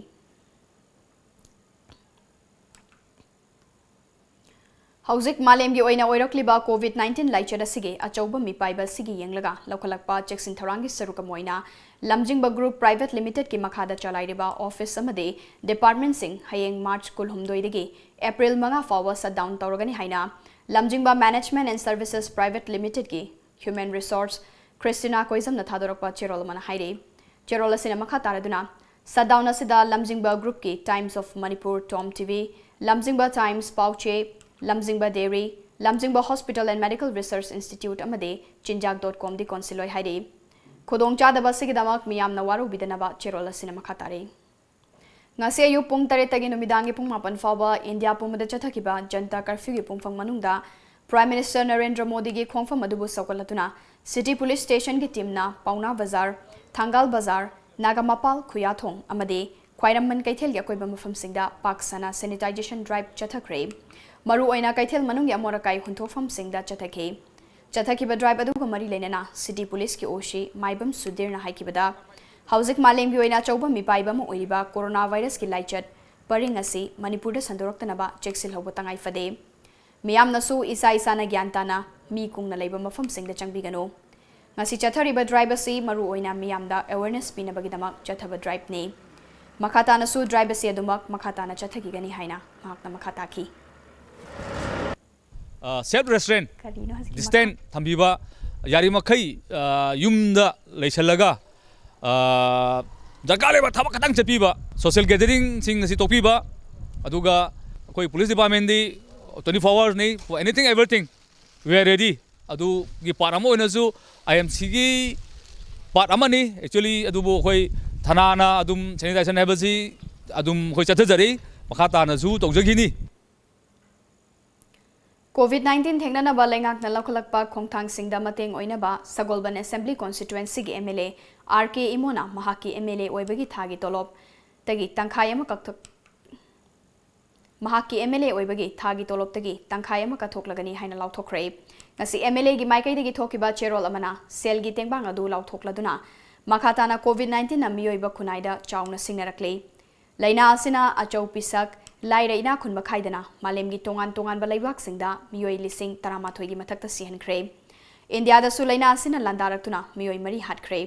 ꯍꯧꯖꯤꯛ ꯃꯥꯂꯦꯝꯒꯤ ꯑꯣꯏꯅ ꯑꯣꯏꯔꯛꯂꯤꯕ ꯀꯣꯚꯤꯗ ꯅꯥꯏꯟꯇꯤꯟ ꯂꯥꯏꯆꯠ ꯑꯁꯤꯒꯤ ꯑꯆꯧꯕ ꯃꯤꯄꯥꯏꯕ ꯑꯁꯤꯒꯤ ꯌꯦꯡꯂꯒ ꯂꯧꯈꯠꯂꯛꯄ ꯆꯦꯛꯁꯤꯟ ꯊꯧꯔꯥꯡꯒꯤ ꯁꯔꯨꯛ ꯑꯃ ꯑꯣꯏꯅ ꯂꯝꯖꯤꯡꯕ ꯒ꯭ꯔꯨꯞ ꯄ꯭ꯔꯥꯏꯚꯦꯠ ꯂꯤꯃꯤꯇꯦꯗꯀꯤ ꯃꯈꯥꯗ ꯆꯂꯥꯏꯔꯤꯕ ꯑꯣꯐꯤꯁ ꯑꯃꯗꯤ ꯗꯤꯄꯥꯔꯠꯃꯦꯟꯠꯁꯤꯡ ꯍꯌꯦꯡ ꯃꯥꯔꯆ ꯀꯨꯟꯍꯨꯝꯗꯣꯏꯗꯒꯤ ꯑꯦꯄ꯭ꯔꯤꯜ ꯃꯉꯥ ꯐꯥꯎꯕ ꯁꯠꯗꯥꯎꯟ ꯇꯧꯔꯒꯅꯤ ꯍꯥꯏꯅ Lamjingba management and services private ꯂꯤꯃꯤꯇꯦꯗꯀꯤ ꯍ꯭ꯌꯨꯃꯦꯟ ꯔꯤꯁꯣꯔꯁ ꯈ꯭ꯔꯤꯁꯇꯤꯅꯥ ꯀꯣꯏꯖꯝꯅ ꯊꯥꯗꯣꯔꯛꯄ ꯆꯦꯔꯣꯜ ꯑꯃꯅ ꯍꯥꯏꯔꯤ꯫ ꯆꯦꯔꯣꯜ ꯑꯁꯤꯅ ꯃꯈꯥ ꯇꯥꯔꯗꯨꯅ, ꯁꯠꯗꯥꯎꯟ ꯑꯁꯤꯗ ꯂꯝꯖꯤꯡꯕ ꯒ꯭ꯔꯨꯞꯀꯤ times of Manipur, Tom T V, Lamjingba times ꯄꯥꯎꯆꯦ, ꯂꯝꯖꯤꯡꯕ ꯗꯦꯔꯤ, ꯂꯝꯖꯤꯡꯕ Hospital and Medical Research Institute ꯑꯃꯗꯤ ꯆꯤꯟꯖꯥꯛ ꯗꯣꯠ ꯀꯣꯝꯗꯤ ꯀꯣꯟꯁꯤꯜꯂꯣꯏ ꯍꯥꯏꯔꯤ꯫ ꯈꯨꯗꯣꯡꯆꯥꯗꯕ ꯑꯁꯤꯒꯤꯗꯃꯛ ꯃꯤꯌꯥꯝꯅ ꯋꯥꯔꯧꯕꯤꯗꯅꯕ ꯆꯦꯔꯣꯜ ꯑꯁꯤꯅ ꯃꯈꯥ ꯇꯥꯔꯤ꯫ ꯉꯁꯤ ꯑꯌꯨꯛ ꯄꯨꯡ ꯇꯔꯦꯠꯇꯒꯤ ꯅꯨꯃꯤꯗꯥꯡꯒꯤ ꯄꯨꯡ ꯃꯥꯄꯟ ꯐꯥꯎꯕ ꯏꯟꯗꯤꯌꯥ ꯄꯨꯝꯕꯗ ꯆꯠꯊꯈꯤꯕ ꯖꯟꯇꯥ ꯀꯔꯐ꯭ꯌꯨꯒꯤ ꯄꯨꯡꯐꯝ ꯃꯅꯨꯡꯗ Prime Minister ꯅꯔꯦꯟꯗ꯭ꯔ ꯃꯣꯗꯤꯒꯤ ꯈꯣꯡꯐꯝ ꯑꯗꯨꯕꯨ ꯁꯧꯒꯠꯂꯗꯨꯅ City Police Stationꯒꯤ teamꯅ ꯄꯥꯎꯅꯥ ꯕꯖꯥꯔ, ꯊꯪꯒꯥꯜ ꯕꯖꯥꯔ, ꯅꯥꯒꯥꯃꯄꯥꯜ ꯈꯨꯌꯥꯊꯣꯡ ꯑꯃꯗꯤ ꯈ꯭ꯋꯥꯏꯔꯝꯕꯟ ꯀꯩꯊꯦꯜꯒꯤ ꯑꯀꯣꯏꯕ ꯃꯐꯝꯁꯤꯡꯗ ꯄꯥꯛ ꯁꯟꯅ sanitization drive ꯆꯠꯊꯈ꯭ꯔꯦ꯫ ꯃꯔꯨꯑꯣꯏꯅ ꯀꯩꯊꯦꯜ ꯃꯅꯨꯡꯒꯤ ꯑꯃꯣꯠ ꯑꯀꯥꯏ ꯍꯨꯟꯊꯣꯛꯐꯝꯁꯤꯡꯗ ꯆꯠꯊꯈꯤ꯫ ꯆꯠꯊꯈꯤꯕ drive ꯑꯗꯨꯒ ꯃꯔꯤ ꯂꯩꯅꯅ City Policeꯀꯤ OC ꯃꯥꯏꯕꯝ ꯁꯨꯙꯤꯔꯅ ꯍꯥꯏꯈꯤꯕꯗ, ꯍꯧꯖꯤꯛ ꯃꯥꯂꯦꯝꯒꯤ ꯑꯣꯏꯅ ꯑꯆꯧꯕ ꯃꯤꯄꯥꯏꯕ ꯑꯃ ꯑꯣꯏꯔꯤꯕ corona virusꯀꯤ ꯂꯥꯏꯆꯠ ꯄꯔꯤꯡ ꯑꯁꯤ ꯃꯅꯤꯄꯨꯔꯗ ꯁꯟꯗꯣꯔꯛꯇꯅꯕ ꯆꯦꯛꯁꯤꯜꯍꯧꯕ ꯇꯉꯥꯏ ꯐꯗꯦ꯫ ꯃꯤꯌꯥꯝꯅꯁꯨ ꯏꯁꯥ ꯏꯁꯥꯅ ꯒ꯭ꯌꯥꯟ ꯇꯥꯅ ꯃꯤ ꯀꯨꯡꯅ ꯂꯩꯕ ꯃꯐꯝꯁꯤꯡꯗ ꯆꯪꯕꯤꯒꯅꯨ꯫ ꯉꯁꯤ ꯆꯠꯊꯔꯤꯕ drive ꯑꯁꯤ ꯃꯔꯨꯑꯣꯏꯅ ꯃꯤꯌꯥꯝꯗ awareness ꯄꯤꯅꯕꯒꯤꯗꯃꯛ ꯆꯠꯊꯕ driveꯅꯤ꯫ ꯃꯈꯥ ꯇꯥꯅꯁꯨ drive ꯑꯁꯤ ꯑꯗꯨꯃꯛ ꯃꯈꯥ ꯇꯥꯅ ꯆꯠꯊꯈꯤꯒꯅꯤ ꯍꯥꯏꯅ ꯃꯍꯥꯛꯅ ꯃꯈꯥ ꯇꯥꯈꯤ꯫ ꯑ, self restraint, ꯀꯔꯤꯅꯣ ꯍꯧꯖꯤꯛꯀꯤ distance ꯊꯝꯕꯤꯕ, ꯌꯥꯔꯤꯃꯈꯩ, ꯑ, ꯌꯨꯝꯗ ꯂꯩꯁꯜꯂꯒ, ꯑ, ꯗꯔꯀꯥꯔ ꯂꯩꯕ ꯊꯕꯛ ꯈꯛꯇꯪ ꯆꯠꯄꯤꯕ, social gatheringꯁꯤꯡ ꯑꯁꯤ ꯇꯣꯛꯄꯤꯕ, ꯑꯗꯨꯒ ꯑꯩꯈꯣꯏ police departmentꯗꯤ twenty four hoursꯅꯤ, for anything everything we are ready꯫ ꯑꯗꯨꯒꯤ part ꯑꯃ ꯑꯣꯏꯅꯁꯨ IMCꯒꯤ part ꯑꯃꯅꯤ actually, ꯑꯗꯨꯕꯨ ꯑꯩꯈꯣꯏ ꯊꯅꯥꯅ ꯑꯗꯨꯝ sanitization ꯍꯥꯏꯕꯁꯤ ꯑꯗꯨꯝ ꯑꯩꯈꯣꯏ ꯆꯠꯊꯖꯔꯤ, ꯃꯈꯥ ꯇꯥꯅꯁꯨ ꯇꯧꯖꯈꯤꯅꯤ꯫ COVID nineteen ꯊꯦꯡꯅꯅꯕ ꯂꯩꯉꯥꯛꯅ ꯂꯧꯈꯠꯂꯛꯄ ꯈꯣꯡꯊꯥꯡꯁꯤꯡꯗ ꯃꯇꯦꯡ ꯑꯣꯏꯅꯕ ꯁꯒꯣꯜꯕꯟ Assembly Constituencyꯒꯤ MLA RK ꯏꯃꯣꯅ ꯃꯍꯥꯛꯀꯤ MLA ꯑꯣꯏꯕꯒꯤ ꯊꯥꯒꯤ ꯇꯣꯂꯣꯞꯇꯒꯤ ꯇꯪꯈꯥꯏ ꯑꯃ ꯀꯛꯊꯣꯛ-, ꯃꯍꯥꯛꯀꯤ MLA ꯑꯣꯏꯕꯒꯤ ꯊꯥꯒꯤ ꯇꯣꯂꯣꯞꯇꯒꯤ ꯇꯪꯈꯥꯏ ꯑꯃ ꯀꯛꯊꯣꯛꯂꯒꯅꯤ ꯍꯥꯏꯅ ꯂꯥꯎꯊꯣꯛꯈ꯭ꯔꯦ꯫ ꯉꯁꯤ MLAꯒꯤ ꯃꯥꯏꯀꯩꯗꯒꯤ ꯊꯣꯛꯈꯤꯕ ꯆꯦꯔꯣꯜ ꯑꯃꯅ ꯁꯦꯜꯒꯤ ꯇꯦꯡꯕꯥꯡ ꯑꯗꯨ ꯂꯥꯎꯊꯣꯛꯂꯗꯨꯅ ꯃꯈꯥ ꯇꯥꯅ COVID nineteenꯅ ꯃꯤꯑꯣꯏꯕ ꯈꯨꯟꯅꯥꯏꯗ ꯆꯥꯎꯅ ꯁꯤꯡꯅꯔꯛꯂꯤ꯫ ꯂꯥꯏꯅꯥ ꯑꯁꯤꯅ ꯑꯆꯧ ꯄꯤꯁꯛ, ꯂꯥꯏꯔ ꯏꯅꯥꯛ ꯈꯨꯟꯕ ꯈꯥꯏꯗꯅ ꯃꯥꯂꯦꯝꯒꯤ ꯇꯣꯉꯥꯟ ꯇꯣꯉꯥꯟꯕ ꯂꯩꯕꯥꯛꯁꯤꯡꯗ ꯃꯤꯑꯣꯏ ꯂꯤꯁꯤꯡ ꯇꯔꯥꯃꯥꯊꯣꯏꯒꯤ ꯃꯊꯛꯇ ꯁꯤꯍꯟꯈ꯭ꯔꯦ꯫ ꯏꯟꯗꯤꯌꯥꯗꯁꯨ ꯂꯥꯏꯅꯥ ꯑꯁꯤꯅ ꯂꯥꯟꯗꯥꯔꯛꯇꯨꯅ ꯃꯤꯑꯣꯏ ꯃꯔꯤ ꯍꯥꯠꯈ꯭ꯔꯦ꯫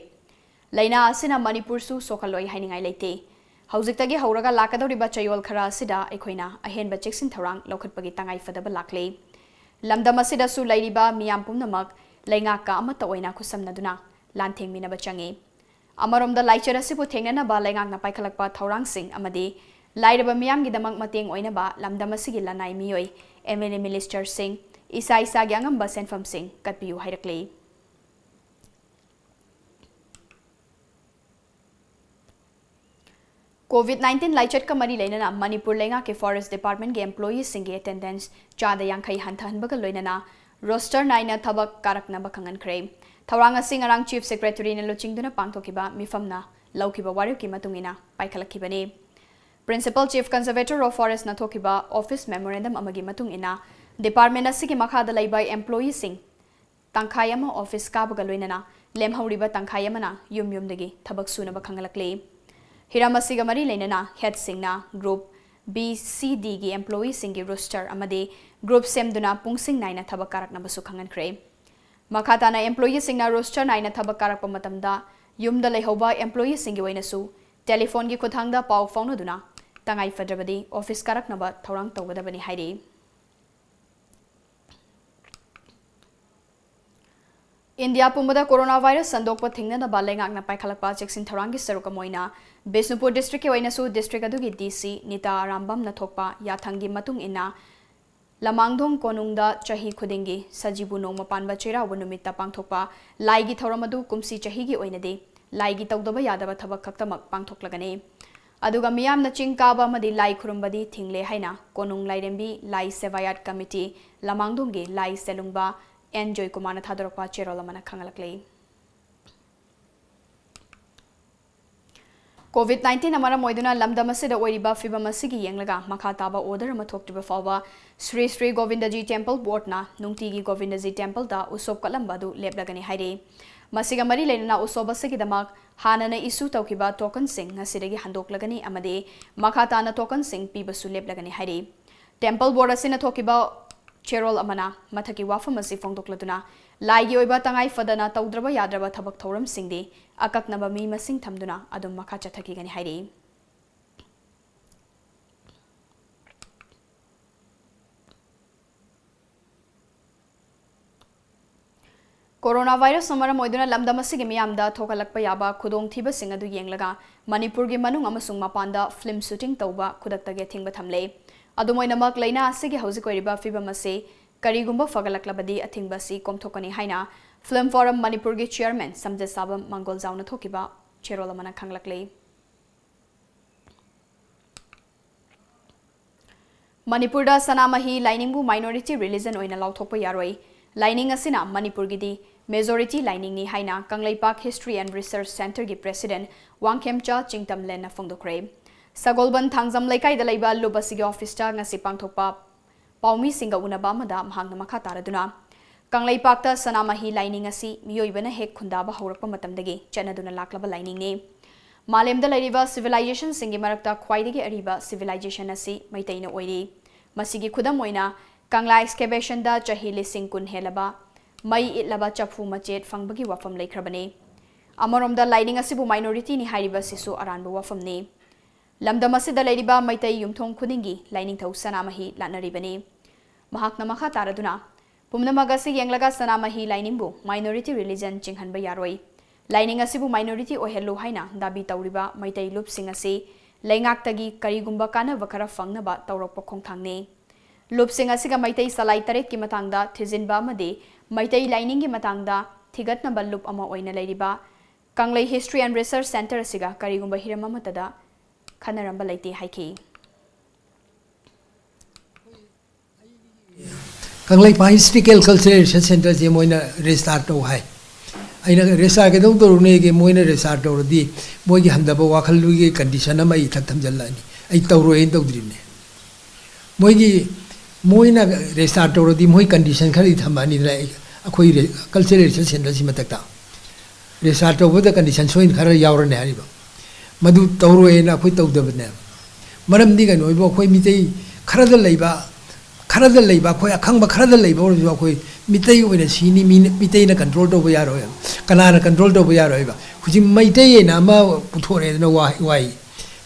ꯂꯥꯏꯅꯥ ꯑꯁꯤꯅ ꯃꯅꯤꯄꯨꯔꯁꯨ ꯁꯣꯛꯍꯜꯂꯣꯏ ꯍꯥꯏꯅꯤꯡꯉꯥꯏ ꯂꯩꯇꯦ꯫ ꯍꯧꯖꯤꯛꯇꯒꯤ ꯍꯧꯔꯒ ꯂꯥꯛꯀꯗꯧꯔꯤꯕ ꯆꯌꯣꯜ ꯈꯔ ꯑꯁꯤꯗ ꯑꯩꯈꯣꯏꯅ ꯑꯍꯦꯟꯕ ꯆꯦꯛꯁꯤꯟ ꯊꯧꯔꯥꯡ ꯂꯧꯈꯠꯄꯒꯤ ꯇꯉꯥꯏꯐꯗꯕ ꯂꯥꯛꯂꯦ꯫ ꯂꯝꯗꯝ ꯑꯁꯤꯗꯁꯨ ꯂꯩꯔꯤꯕ ꯃꯤꯌꯥꯝ ꯄꯨꯝꯅꯃꯛ ꯂꯩꯉꯥꯛꯀ ꯑꯃꯠꯇ ꯑꯣꯏꯅ ꯈꯨꯠꯁꯝꯅꯗꯨꯅ ꯂꯥꯟꯊꯦꯡꯃꯤꯟꯅꯕ ꯆꯪꯏ꯫ ꯑꯃꯔꯣꯝꯗ ꯂꯥꯏꯆꯠ ꯑꯁꯤꯕꯨ ꯊꯦꯡꯅꯅꯕ ꯂꯩꯉꯥꯛꯅ ꯄꯥꯏꯈꯠꯂꯛꯄ ꯊꯧꯔꯥꯡꯁꯤꯡ ꯑꯃꯗꯤ ꯂꯥꯏꯔꯕ ꯃꯤꯌꯥꯝꯒꯤꯗꯃꯛ ꯃꯇꯦꯡ ꯑꯣꯏꯅꯕ ꯂꯝꯗꯝ ꯑꯁꯤꯒꯤ ꯂꯅꯥꯏ ꯃꯤꯑꯣꯏ ꯑꯦꯝ ꯑꯦꯜ ꯑꯦ ꯃꯤꯅꯤꯁꯇꯔꯁꯤꯡ, ꯏꯁꯥ ꯏꯁꯥꯒꯤ ꯑꯉꯝꯕ ꯁꯦꯟꯐꯝꯁꯤꯡ ꯀꯠꯄꯤꯌꯨ ꯍꯥꯏꯔꯛꯂꯤ꯫ ꯀꯣꯚꯤꯗ ꯅꯥꯏꯟꯇꯤꯟ ꯂꯥꯏꯆꯠꯀ ꯃꯔꯤ ꯂꯩꯅꯅ ꯃꯅꯤꯄꯨꯔ ꯂꯩꯉꯥꯛꯀꯤ ꯐꯣꯔꯦꯁ ꯗꯤꯄꯥꯔꯠꯃꯦꯟꯒꯤ ꯑꯦꯝꯄ꯭ꯂꯣꯌꯤꯁꯤꯡꯒꯤ ꯑꯦꯇꯦꯟꯗꯦꯟꯁ ꯆꯥꯗ ꯌꯥꯡꯈꯩ ꯍꯟꯊꯍꯟꯕꯒ ꯂꯣꯏꯅꯅ ꯔꯣꯁꯇꯔ ꯅꯥꯏꯅ ꯊꯕꯛ ꯀꯥꯔꯛꯅꯕ ꯈꯪꯍꯟꯈ꯭ꯔꯦ꯫ ꯊꯧꯔꯥꯡ ꯑꯁꯤ ꯉꯔꯥꯡ ꯆꯤꯐ ꯁꯦꯀ꯭ꯔꯦꯇꯔꯤꯅ ꯂꯨꯆꯤꯡꯗꯨꯅ ꯄꯥꯡꯊꯣꯛꯈꯤꯕ ꯃꯤꯐꯝꯅ ꯂꯧꯈꯤꯕ ꯋꯥꯔꯦꯞꯀꯤ ꯃꯇꯨꯡ ꯏꯟꯅ ꯄꯥꯏꯈꯠꯂꯛꯈꯤꯕꯅꯤ꯫ ꯄ꯭ꯔꯤꯟꯁꯤꯄꯜ ꯆꯤꯐ ꯀꯟꯖꯔꯚꯦꯇꯔ ꯑꯣꯐ ꯐꯣꯔꯦꯁꯅ ꯊꯣꯛꯈꯤꯕ ꯑꯣꯐꯤꯁ ꯃꯦꯃꯣꯔꯦꯟꯗꯝ ꯑꯃꯒꯤ ꯃꯇꯨꯡ ꯏꯟꯅ, ꯗꯤꯄꯥꯔꯠꯃꯦꯟ ꯑꯁꯤꯒꯤ ꯃꯈꯥꯗ ꯂꯩꯕ ꯑꯦꯝꯄ꯭ꯂꯣꯌꯤꯁꯤꯡ ꯇꯪꯈꯥꯏ ꯑꯃ ꯑꯣꯐꯤꯁ ꯀꯥꯕꯒ ꯂꯣꯏꯅꯅ ꯂꯦꯝꯍꯧꯔꯤꯕ ꯇꯪꯈꯥꯏ ꯑꯃꯅ ꯌꯨꯝ ꯌꯨꯝꯗꯒꯤ ꯊꯕꯛ ꯁꯨꯅꯕ ꯈꯪꯍꯜꯂꯛꯂꯤ꯫ ꯍꯤꯔꯝ ꯑꯁꯤꯒ ꯃꯔꯤ ꯂꯩꯅꯅ ꯍꯦꯗꯁꯤꯡꯅ ꯒ꯭ꯔꯨꯞ ꯕꯤ, ꯁꯤ, ꯗꯤꯒꯤ ꯑꯦꯝꯄ꯭ꯂꯣꯌꯤꯁꯤꯡꯒꯤ ꯔꯣꯁꯇꯔ ꯑꯃꯗꯤ ꯒ꯭ꯔꯨꯞ ꯁꯦꯝꯗꯨꯅ ꯄꯨꯡꯁꯤꯡ ꯅꯥꯏꯅ ꯊꯕꯛ ꯀꯥꯔꯛꯅꯕꯁꯨ ꯈꯪꯍꯟꯈ꯭ꯔꯦ꯫ ꯃꯈꯥ ꯇꯥꯅ ꯑꯦꯝꯄ꯭ꯂꯣꯌꯤꯁꯤꯡꯅ ꯔꯣꯁꯇꯔ ꯅꯥꯏꯅ ꯊꯕꯛ ꯀꯥꯔꯛꯄ ꯃꯇꯝꯗ ꯌꯨꯝꯗ ꯂꯩꯍꯧꯕ ꯑꯦꯝꯄ꯭ꯂꯣꯌꯤꯁꯤꯡꯒꯤ ꯑꯣꯏꯅꯁꯨ ꯇꯦꯂꯤꯐꯣꯟꯒꯤ ꯈꯨꯠꯊꯥꯡꯗ ꯄꯥꯎ ꯐꯥꯎꯅꯗꯨꯅ ꯇꯉꯥꯏ ꯐꯗ꯭ꯔꯕꯗꯤ ꯑꯣꯐꯤꯁ ꯀꯥꯔꯛꯅꯕ ꯊꯧꯔꯥꯡ ꯇꯧꯒꯗꯕꯅꯤ ꯍꯥꯏꯔꯤ꯫ ꯏꯟꯗꯤꯌꯥ ꯄꯨꯝꯕꯗ ꯀꯣꯔꯣꯅꯥ ꯚꯥꯏꯔꯁ ꯁꯟꯗꯣꯛꯄ ꯊꯤꯡꯅꯅꯕ ꯂꯩꯉꯥꯛꯅ ꯄꯥꯏꯈꯠꯂꯛꯄ ꯆꯦꯛꯁꯤꯟ ꯊꯧꯔꯥꯡꯒꯤ ꯁꯔꯨꯛ ꯑꯃ ꯑꯣꯏꯅ ꯕꯤꯁꯅꯨꯄꯨꯔ ꯗꯤꯁꯇ꯭ꯔꯤꯛꯀꯤ ꯑꯣꯏꯅꯁꯨ ꯗꯤꯁꯇ꯭ꯔꯤꯛ ꯑꯗꯨꯒꯤ ꯗꯤ ꯁꯤ ꯅꯤꯇꯥ ꯑꯔꯥꯝꯕꯝꯅ ꯊꯣꯛꯄ ꯌꯥꯊꯪꯒꯤ ꯃꯇꯨꯡ ꯏꯟꯅ ꯂꯃꯥꯡꯗꯣꯡ ꯀꯣꯅꯨꯡꯗ ꯆꯍꯤ ꯈꯨꯗꯤꯡꯒꯤ ꯁꯖꯤꯕꯨ ꯅꯣꯡꯃ ꯄꯥꯟꯕ ꯆꯩꯔꯥꯎꯕ ꯅꯨꯃꯤꯠꯇ ꯄꯥꯡꯊꯣꯛꯄ ꯂꯥꯏꯒꯤ ꯊꯧꯔꯝ ꯑꯗꯨ ꯀꯨꯝꯁꯤ ꯆꯍꯤꯒꯤ ꯑꯣꯏꯅꯗꯤ ꯂꯥꯏꯒꯤ ꯇꯧꯗꯕ ꯌꯥꯗꯕ ꯊꯕꯛ ꯈꯛꯇꯃꯛ ꯄꯥꯡꯊꯣꯛꯂꯒꯅꯤ꯫ ꯑꯗꯨꯒ ꯃꯤꯌꯥꯝꯅ ꯆꯤꯡ ꯀꯥꯕ ꯑꯃꯗꯤ ꯂꯥꯏ ꯈꯨꯔꯨꯝꯕꯗꯤ ꯊꯤꯡꯂꯦ ꯍꯥꯏꯅ ꯀꯣꯅꯨꯡ ꯂꯥꯏꯔꯦꯝꯕꯤ ꯂꯥꯏ ꯁꯦꯕꯥꯌꯥꯠ ꯀꯃꯤꯇꯤ ꯂꯃꯥꯡꯗꯣꯡꯒꯤ ꯂꯥꯏ ꯁꯦꯂꯨꯡꯕ ꯑꯦꯟ ꯖꯣꯏꯀꯨꯃꯥꯔꯅ ꯊꯥꯗꯣꯔꯛꯄ ꯆꯦꯔꯣꯜ ꯑꯃꯅ ꯈꯪꯍꯜꯂꯛꯂꯤ꯫ ꯀꯣꯚꯤꯗ ꯅꯥꯏꯟꯇꯤꯟꯅ ꯃꯔꯝ ꯑꯣꯏꯗꯨꯅ ꯂꯝꯗꯝ ꯑꯁꯤꯗ ꯑꯣꯏꯔꯤꯕ ꯐꯤꯕꯝ ꯑꯁꯤꯒꯤ ꯌꯦꯡꯂꯒ ꯃꯈꯥ ꯇꯥꯕ ꯑꯣꯔꯗꯔ ꯑꯃ ꯊꯣꯛꯇ꯭ꯔꯤꯕ ꯐꯥꯎꯕ ꯁ꯭ꯔꯤ ꯁ꯭ꯔꯤ ꯒꯣꯕꯤꯟꯗꯖꯤ ꯇꯦꯝꯄꯜ ꯕꯣꯔꯗꯅ ꯅꯨꯡꯇꯤꯒꯤ ꯒꯣꯕꯤꯟꯗꯖꯤ ꯇꯦꯝꯄꯜꯗ ꯎꯁꯣꯞ ꯀꯠꯂꯝꯕ ꯑꯗꯨ ꯂꯦꯞꯂꯒꯅꯤ ꯍꯥꯏꯔꯤ꯫ ꯃꯁꯤꯒ ꯃꯔꯤ ꯂꯩꯅꯅ ꯎꯁꯣꯞ ꯑꯁꯤꯒꯤꯗꯃꯛ ꯍꯥꯟꯅꯅ ꯏꯁꯨ ꯇꯧꯈꯤꯕ ꯇꯣꯀꯟꯁꯤꯡ ꯉꯁꯤꯗꯒꯤ ꯍꯟꯗꯣꯛꯂꯒꯅꯤ ꯑꯃꯗꯤ ꯃꯈꯥ ꯇꯥꯅ ꯇꯣꯀꯟꯁꯤꯡ ꯄꯤꯕꯁꯨ ꯂꯦꯞꯂꯒꯅꯤ ꯍꯥꯏꯔꯤ꯫ ꯇꯦꯝꯄꯜ ꯕꯣꯔꯗ ꯑꯁꯤꯅ ꯊꯣꯛꯈꯤꯕ ꯆꯦꯔꯣꯜ ꯑꯃꯅ ꯃꯊꯛꯀꯤ ꯋꯥꯐꯝ ꯑꯁꯤ ꯐꯣꯡꯗꯣꯛꯂꯗꯨꯅ ꯂꯥꯏꯒꯤ ꯑꯣꯏꯕ ꯇꯉꯥꯏ ꯐꯗꯅ ꯇꯧꯗ꯭ꯔꯕ ꯌꯥꯗ꯭ꯔꯕ ꯊꯕꯛ ꯊꯧꯔꯝꯁꯤꯡꯗꯤ ꯑꯀꯛꯅꯕ ꯃꯤ ꯃꯁꯤꯡ ꯊꯝꯗꯨꯅ ꯑꯗꯨꯝ ꯃꯈꯥ ꯆꯠꯊꯈꯤꯒꯅꯤ ꯍꯥꯏꯔꯤ꯫ ꯀꯣꯔꯣꯅꯥ ꯚꯥꯏꯔꯁꯅ ꯃꯔꯝ ꯑꯣꯏꯗꯨꯅ ꯂꯝꯗꯝ ꯑꯁꯤꯒꯤ ꯃꯤꯌꯥꯝꯗ ꯊꯣꯛꯍꯜꯂꯛꯄ ꯌꯥꯕ ꯈꯨꯗꯣꯡꯊꯤꯕꯁꯤꯡ ꯑꯗꯨ ꯌꯦꯡꯂꯒ ꯃꯅꯤꯄꯨꯔꯒꯤ ꯃꯅꯨꯡ ꯑꯃꯁꯨꯡ ꯃꯄꯥꯟꯗ ꯐꯤꯜꯝ ꯁꯨꯇꯤꯡ ꯇꯧꯕ ꯈꯨꯗꯛꯇꯒꯤ ꯑꯊꯤꯡꯕ ꯊꯝꯂꯦ꯫ ꯑꯗꯨꯝ ꯑꯣꯏꯅꯃꯛ, ꯂꯥꯏꯅꯥ ꯑꯁꯤꯒꯤ ꯍꯧꯖꯤꯛ ꯑꯣꯏꯔꯤꯕ ꯐꯤꯕꯝ ꯑꯁꯤ ꯀꯔꯤꯒꯨꯝꯕ ꯐꯒꯠꯂꯛꯂꯕꯗꯤ ꯑꯊꯤꯡꯕ ꯑꯁꯤ ꯀꯣꯝꯊꯣꯛꯀꯅꯤ ꯍꯥꯏꯅ Film Forum ꯃꯅꯤꯄꯨꯔꯒꯤ chairman ꯁꯝꯖꯦꯠꯁꯥꯕꯝ ꯃꯥꯡꯒꯣꯜꯖꯥꯎꯅ ꯊꯣꯛꯈꯤꯕ ꯆꯦꯔꯣꯜ ꯑꯃꯅ ꯈꯪꯂꯛꯂꯤ꯫ ꯃꯅꯤꯄꯨꯔꯗ ꯁꯅꯥꯃꯍꯤ ꯂꯥꯏꯅꯤꯡꯕꯨ minority religion ꯑꯣꯏꯅ ꯂꯥꯎꯊꯣꯛꯄ ꯌꯥꯔꯣꯏ꯫ ꯂꯥꯏꯅꯤꯡ ꯑꯁꯤꯅ ꯃꯅꯤꯄꯨꯔꯒꯤꯗꯤ majority ꯂꯥꯏꯅꯤꯡꯅꯤ ꯍꯥꯏꯅ Kangleipak History and Research Centreꯒꯤ president Wangkhemcha ꯆꯤꯡꯇꯝꯂꯦꯟꯅ ꯐꯣꯡꯗꯣꯛꯈ꯭ꯔꯦ꯫ ꯁꯒꯣꯜꯕꯟ ꯊꯥꯡꯖꯝ ꯂꯩꯀꯥꯏꯗ ꯂꯩꯕ ꯂꯨꯞ ꯑꯁꯤꯒꯤ officeꯇ ꯉꯁꯤ ꯄꯥꯡꯊꯣꯛꯄ ꯄꯥꯎꯃꯤꯁꯤꯡꯒ ꯎꯅꯕ ꯑꯃꯗ ꯃꯍꯥꯛꯅ ꯃꯈꯥ ꯇꯥꯔꯗꯨꯅ, ꯀꯪꯂꯩꯄꯥꯛꯇ ꯁꯅꯥꯃꯍꯤ ꯂꯥꯏꯅꯤꯡ ꯑꯁꯤ ꯃꯤꯑꯣꯏꯕꯅ ꯍꯦꯛ ꯈꯨꯟꯗꯥꯕ ꯍꯧꯔꯛꯄ ꯃꯇꯝꯗꯒꯤ ꯆꯠꯅꯗꯨꯅ ꯂꯥꯛꯂꯕ ꯂꯥꯏꯅꯤꯡꯅꯤ꯫ ꯃꯥꯂꯦꯝꯗ ꯂꯩꯔꯤꯕ civilizationꯁꯤꯡꯒꯤ ꯃꯔꯛꯇ ꯈ꯭ꯋꯥꯏꯗꯒꯤ ꯑꯔꯤꯕ civilization ꯑꯁꯤ ꯃꯩꯇꯩꯅ ꯑꯣꯏꯔꯤ꯫ ꯃꯁꯤꯒꯤ ꯈꯨꯗꯝ ꯑꯣꯏꯅ, ꯀꯪꯂꯥ excavationꯗ ꯆꯍꯤ ꯂꯤꯁꯤꯡ ꯀꯨꯟ ꯍꯦꯜꯂꯕ ꯃꯩ ꯏꯠꯂꯕ ꯆꯐꯨ ꯃꯆꯦꯠ ꯐꯪꯕꯒꯤ ꯋꯥꯐꯝ ꯂꯩꯈ꯭ꯔꯕꯅꯤ꯫ ꯑꯃꯔꯣꯝꯗ, ꯂꯥꯏꯅꯤꯡ ꯑꯁꯤꯕꯨ minorityꯅꯤ ꯍꯥꯏꯔꯤꯕ ꯑꯁꯤꯁꯨ ꯑꯔꯥꯟꯕ ꯋꯥꯐꯝꯅꯤ꯫ ꯂꯝꯗꯝ ꯑꯁꯤꯗ ꯂꯩꯔꯤꯕ ꯃꯩꯇꯩ ꯌꯨꯝꯊꯣꯡ ꯈꯨꯗꯤꯡꯒꯤ ꯂꯥꯏꯅꯤꯡꯊꯧ ꯁꯅꯥꯃꯍꯤ ꯂꯥꯠꯅꯔꯤꯕꯅꯤ꯫ ꯃꯍꯥꯛꯅ ꯃꯈꯥ ꯇꯥꯔꯗꯨꯅ, ꯄꯨꯝꯅꯃꯛ ꯑꯁꯤ ꯌꯦꯡꯂꯒ ꯁꯅꯥꯃꯍꯤ ꯂꯥꯏꯅꯤꯡꯕꯨ minority religion ꯆꯤꯡꯍꯟꯕ ꯌꯥꯔꯣꯏ꯫ ꯂꯥꯏꯅꯤꯡ ꯑꯁꯤꯕꯨ minority ꯑꯣꯏꯍꯜꯂꯨ ꯍꯥꯏꯅ ꯗꯥꯕꯤ ꯇꯧꯔꯤꯕ ꯃꯩꯇꯩ ꯂꯨꯞꯁꯤꯡ ꯑꯁꯤ ꯂꯩꯉꯥꯛꯇꯒꯤ ꯀꯔꯤꯒꯨꯝꯕ ꯀꯥꯟꯅꯕ ꯈꯔ ꯐꯪꯅꯕ ꯇꯧꯔꯛꯄ ꯈꯣꯡꯊꯥꯡꯅꯤ꯫ ꯂꯨꯞꯁꯤꯡ ꯑꯁꯤꯒ ꯃꯩꯇꯩ ꯁꯂꯥꯏ ꯇꯔꯦꯠꯀꯤ ꯃꯇꯥꯡꯗ ꯊꯤꯖꯤꯟꯕ ꯑꯃꯗꯤ ꯃꯩꯇꯩ ꯂꯥꯏꯅꯤꯡꯒꯤ ꯃꯇꯥꯡꯗ ꯊꯤꯒꯠꯅꯕ ꯂꯨꯞ ꯑꯃ ꯑꯣꯏꯅ ꯂꯩꯔꯤꯕ ꯀꯪꯂꯩ History and Research Centre ꯑꯁꯤꯒ ꯀꯔꯤꯒꯨꯝꯕ ꯍꯤꯔꯝ ꯑꯃꯠꯇꯗ ꯈꯟꯅꯔꯝꯕ ꯂꯩꯇꯦ ꯍꯥꯏꯈꯤ꯫ ꯀꯪꯂꯩꯄꯥꯛ Historical Cultural Research Centreꯁꯦ ꯃꯣꯏꯅ register ꯇꯧ ꯍꯥꯏ꯫ ꯑꯩꯅ register ꯀꯩꯗꯧ ꯇꯧꯔꯨꯅꯦꯒꯦ? ꯃꯣꯏꯅ register ꯇꯧꯔꯗꯤ ꯃꯣꯏꯒꯤ ꯍꯟꯊꯕ ꯋꯥꯈꯜꯗꯨꯒꯤ condition ꯑꯃ ꯑꯩ ꯏꯊꯛ ꯊꯝꯖꯤꯜꯂꯛꯑꯅꯤ꯫ ꯑꯩ ꯇꯧꯔꯣꯏꯅ ꯇꯧꯗ꯭ꯔꯤꯕꯅꯦ꯫ ꯃꯣꯏꯒꯤ, ꯃꯣꯏꯅ register ꯇꯧꯔꯗꯤ ꯃꯣꯏ condition ꯈꯔꯗꯤ ꯊꯝꯃꯛꯑꯅꯤꯗꯅ꯫ ꯑꯩ, ꯑꯩꯈꯣꯏ re-, Cultural Research Centreꯁꯤ ꯃꯊꯛꯇ register ꯇꯧꯕꯗ condition ꯁꯣꯏꯅ ꯈꯔ ꯌꯥꯎꯔꯅꯤ ꯍꯥꯏꯔꯤꯕ꯫ ꯃꯗꯨ ꯇꯧꯔꯣꯏꯅ ꯑꯩꯈꯣꯏ ꯇꯧꯗꯕꯅꯦꯕ꯫ ꯃꯔꯝꯗꯤ ꯀꯩꯅꯣ ꯍꯥꯏꯕꯨ, ꯑꯩꯈꯣꯏ ꯃꯤꯇꯩ ꯈꯔꯗ ꯂꯩꯕ, ꯈꯔꯗ ꯂꯩꯕ, ꯑꯩꯈꯣꯏ ꯑꯈꯪꯕ ꯈꯔꯗ ꯂꯩꯕ ꯑꯣꯏꯔꯁꯨ, ꯑꯩꯈꯣꯏ ꯃꯤꯇꯩ ꯑꯣꯏꯅ ꯁꯤꯅꯤ, ꯃꯤ, ꯃꯤꯇꯩꯅ control ꯇꯧꯕ ꯌꯥꯔꯣꯏ꯫ ꯀꯅꯥꯅ control ꯇꯧꯕ ꯌꯥꯔꯣꯏꯕ? ꯍꯧꯖꯤꯛ ꯃꯩꯇꯩ ꯍꯥꯏꯅ ꯑꯃ ꯄꯨꯊꯣꯔꯛꯑꯦꯗꯅ, ꯋꯥ-, ꯋꯥꯍꯩ꯫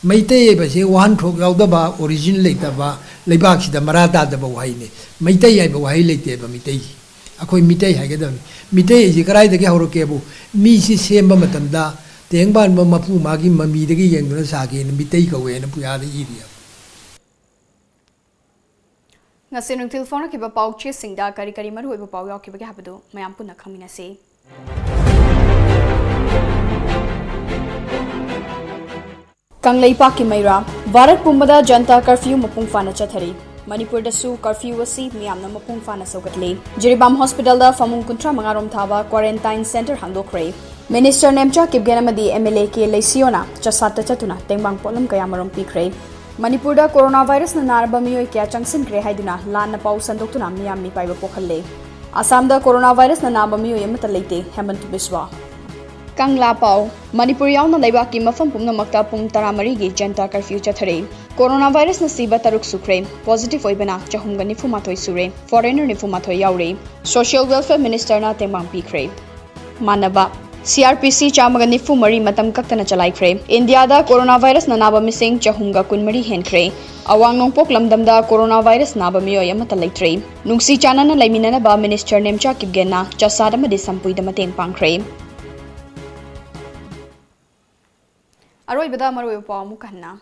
ꯃꯩꯇꯩ ꯍꯥꯏꯕꯁꯦ ꯋꯥꯍꯟꯊꯣꯛ ꯌꯥꯎꯗꯕ, origin ꯂꯩꯇꯕ, ꯂꯩꯕꯥꯛꯁꯤꯗ ꯃꯔꯥ ꯇꯥꯗꯕ ꯋꯥꯍꯩꯅꯤ꯫ ꯃꯩꯇꯩ ꯍꯥꯏꯕ ꯋꯥꯍꯩ ꯂꯩꯇꯦꯕ ꯃꯤꯇꯩꯒꯤ꯫ ꯑꯩꯈꯣꯏ ꯃꯤꯇꯩ ꯍꯥꯏꯒꯗꯕꯅꯤ꯫ ꯃꯤꯇꯩ ꯍꯥꯏꯁꯤ ꯀꯗꯥꯏꯗꯒꯤ ꯍꯧꯔꯛꯀꯦꯕꯨ, ꯃꯤꯁꯤ ꯁꯦꯝꯕ ꯃꯇꯝꯗ ꯇꯦꯡꯕꯥꯟꯕ ꯃꯄꯨ ꯃꯥꯒꯤ ꯃꯃꯤꯗꯒꯤ ꯌꯦꯡꯗꯨꯅ ꯁꯥꯒꯦꯅ ꯃꯤꯇꯩ ꯀꯧꯋꯦꯅ ꯄꯨꯌꯥꯗ ꯏꯔꯤ꯫ ꯉꯁꯤ ꯅꯨꯡꯊꯤꯜ ꯐꯣꯡꯂꯛꯈꯤꯕ ꯄꯥꯎ ꯆꯦꯁꯤꯡꯗ ꯀꯔꯤ ꯀꯔꯤ ꯃꯔꯨꯑꯣꯏꯕ ꯄꯥꯎ ꯌꯥꯎꯈꯤꯕꯒꯦ ꯍꯥꯏꯕꯗꯨ ꯃꯌꯥꯝ ꯄꯨꯟꯅ ꯈꯪꯃꯤꯟꯅꯁꯤ꯫ ꯀꯪꯂꯩꯄꯥꯛꯀꯤ ꯃꯩꯔꯥ, ꯚꯥꯔꯠ ꯄꯨꯝꯕꯗ ꯖꯟꯇꯥ ꯀꯔꯐ꯭ꯌꯨ ꯃꯄꯨꯡ ꯐꯥꯅ ꯆꯠꯊꯔꯤ꯫ ꯃꯅꯤꯄꯨꯔꯗꯁꯨ ꯀꯔꯐ꯭ꯌꯨ ꯑꯁꯤ ꯃꯤꯌꯥꯝꯅ ꯃꯄꯨꯡ ꯐꯥꯅ ꯁꯧꯒꯠꯂꯤ꯫ ꯖꯤꯔꯤꯕꯥꯝ ꯍꯣꯁꯄꯤꯇꯥꯜꯗ ꯐꯃꯨꯡ ꯀꯨꯟꯊ꯭ꯔꯥ ꯃꯉꯥ ꯔꯣꯝ ꯊꯥꯕ quarantine centre ꯍꯥꯡꯗꯣꯛꯈ꯭ꯔꯦ꯫ Minister Nemcha Kipgen ꯑꯃꯗꯤ ꯑꯦꯝ ꯑꯦꯜ ꯑꯦ ꯀꯦ ꯂꯩꯁꯤꯌꯣꯅ ꯆꯁꯥꯠꯇ ꯆꯠꯇꯨꯅ ꯇꯦꯡꯕꯥꯡ ꯄꯣꯠꯂꯝ ꯀꯌꯥꯃꯔꯨꯝ ꯄꯤꯈ꯭ꯔꯦ꯫ ꯃꯅꯤꯄꯨꯔꯗ ꯀꯣꯔꯣꯅꯥ ꯚꯥꯏꯔꯁꯅ ꯅꯥꯔꯕ ꯃꯤꯑꯣꯏ ꯀꯌꯥ ꯆꯪꯁꯤꯟꯈ꯭ꯔꯦ ꯍꯥꯏꯗꯨꯅ ꯂꯥꯟꯅ ꯄꯥꯎ ꯁꯟꯗꯣꯛꯇꯨꯅ ꯃꯤꯌꯥꯝ ꯃꯤꯄꯥꯏꯕ ꯄꯣꯛꯍꯜꯂꯦ꯫ ꯑꯁꯥꯝꯗ ꯀꯣꯔꯣꯅꯥ ꯚꯥꯏꯔꯁꯅ ꯅꯥꯕ ꯃꯤꯑꯣꯏ ꯑꯃꯠꯇ ꯂꯩꯇꯦ, ꯍꯦꯃꯟꯇ ꯕꯤꯁ꯭ꯋꯥ꯫ ꯀꯪꯂꯥ ꯄꯥꯎ꯫ ꯃꯅꯤꯄꯨꯔ ꯌꯥꯎꯅ ꯂꯩꯕꯥꯛꯀꯤ ꯃꯐꯝ ꯄꯨꯝꯅꯃꯛꯇ ꯄꯨꯡ ꯇꯔꯥꯃꯔꯤꯒꯤ ꯖꯟꯇꯥ ꯀꯔꯐ꯭ꯌꯨ ꯆꯠꯊꯔꯦ꯫ ꯀꯣꯔꯣꯅꯥ ꯚꯥꯏꯔꯁꯅ ꯁꯤꯕ ꯇꯔꯨꯛ ꯁꯨꯈ꯭ꯔꯦ꯫ ꯄꯣꯖꯤꯇꯤꯚ ꯑꯣꯏꯕꯅ ꯆꯍꯨꯝꯒ ꯅꯤꯐꯨ ꯃꯥꯊꯣꯏ ꯁꯨꯔꯦ꯫ ꯐꯣꯔꯦꯅꯔ ꯅꯤꯐꯨ ꯃꯥꯊꯣꯏ ꯌꯥꯎꯔꯦ꯫ ꯁꯣꯁꯤꯌꯦꯜ ꯋꯦꯜꯐꯤꯌꯔ ꯃꯤꯅꯤꯁꯇꯔꯅ ꯇꯦꯡꯕꯥꯡ ꯄꯤꯈ꯭ꯔꯦ꯫ ꯃꯥꯟꯅꯕ꯫ ꯁꯤ ꯑꯥꯔ ꯄꯤ ꯁꯤ ꯆꯥꯝꯃꯒ ꯅꯤꯐꯨ ꯃꯔꯤ ꯃꯇꯝ ꯀꯛꯇꯅ ꯆꯂꯥꯏꯈ꯭ꯔꯦ꯫ ꯏꯟꯗꯤꯌꯥꯗ ꯀꯣꯔꯣꯅꯥ ꯚꯥꯏꯔꯁꯅ ꯅꯥꯕ ꯃꯁꯤꯡ ꯆꯍꯨꯝꯒ ꯀꯨꯟꯃꯔꯤ ꯍꯦꯟꯈ꯭ꯔꯦ꯫ ꯑꯋꯥꯡ ꯅꯣꯡꯄꯣꯛ ꯂꯝꯗꯝꯗ ꯀꯣꯔꯣꯅꯥ ꯚꯥꯏꯔꯁ ꯅꯥꯕ ꯃꯤꯑꯣꯏ ꯑꯃꯠꯇ ꯂꯩꯇ꯭ꯔꯦ꯫ ꯅꯨꯡꯁꯤ ꯆꯥꯟꯅꯅ ꯂꯩꯃꯤꯟꯅꯅꯕ ꯃꯤꯅꯤꯁꯇꯔ ꯅꯦꯝꯆꯥ ꯀꯤꯞꯒꯦꯟꯅ ꯆꯁꯥꯠ ꯑꯃꯗꯤ ꯁꯝꯄꯨꯏꯗ ꯃꯇꯦꯡ ꯄꯥꯡꯈ꯭ꯔꯦ꯫ ꯑꯔꯣꯏꯕꯗ ꯃꯔꯨꯑꯣꯏꯕ ꯄꯥꯎ ꯑꯃꯨꯛ ꯍꯟꯅ꯫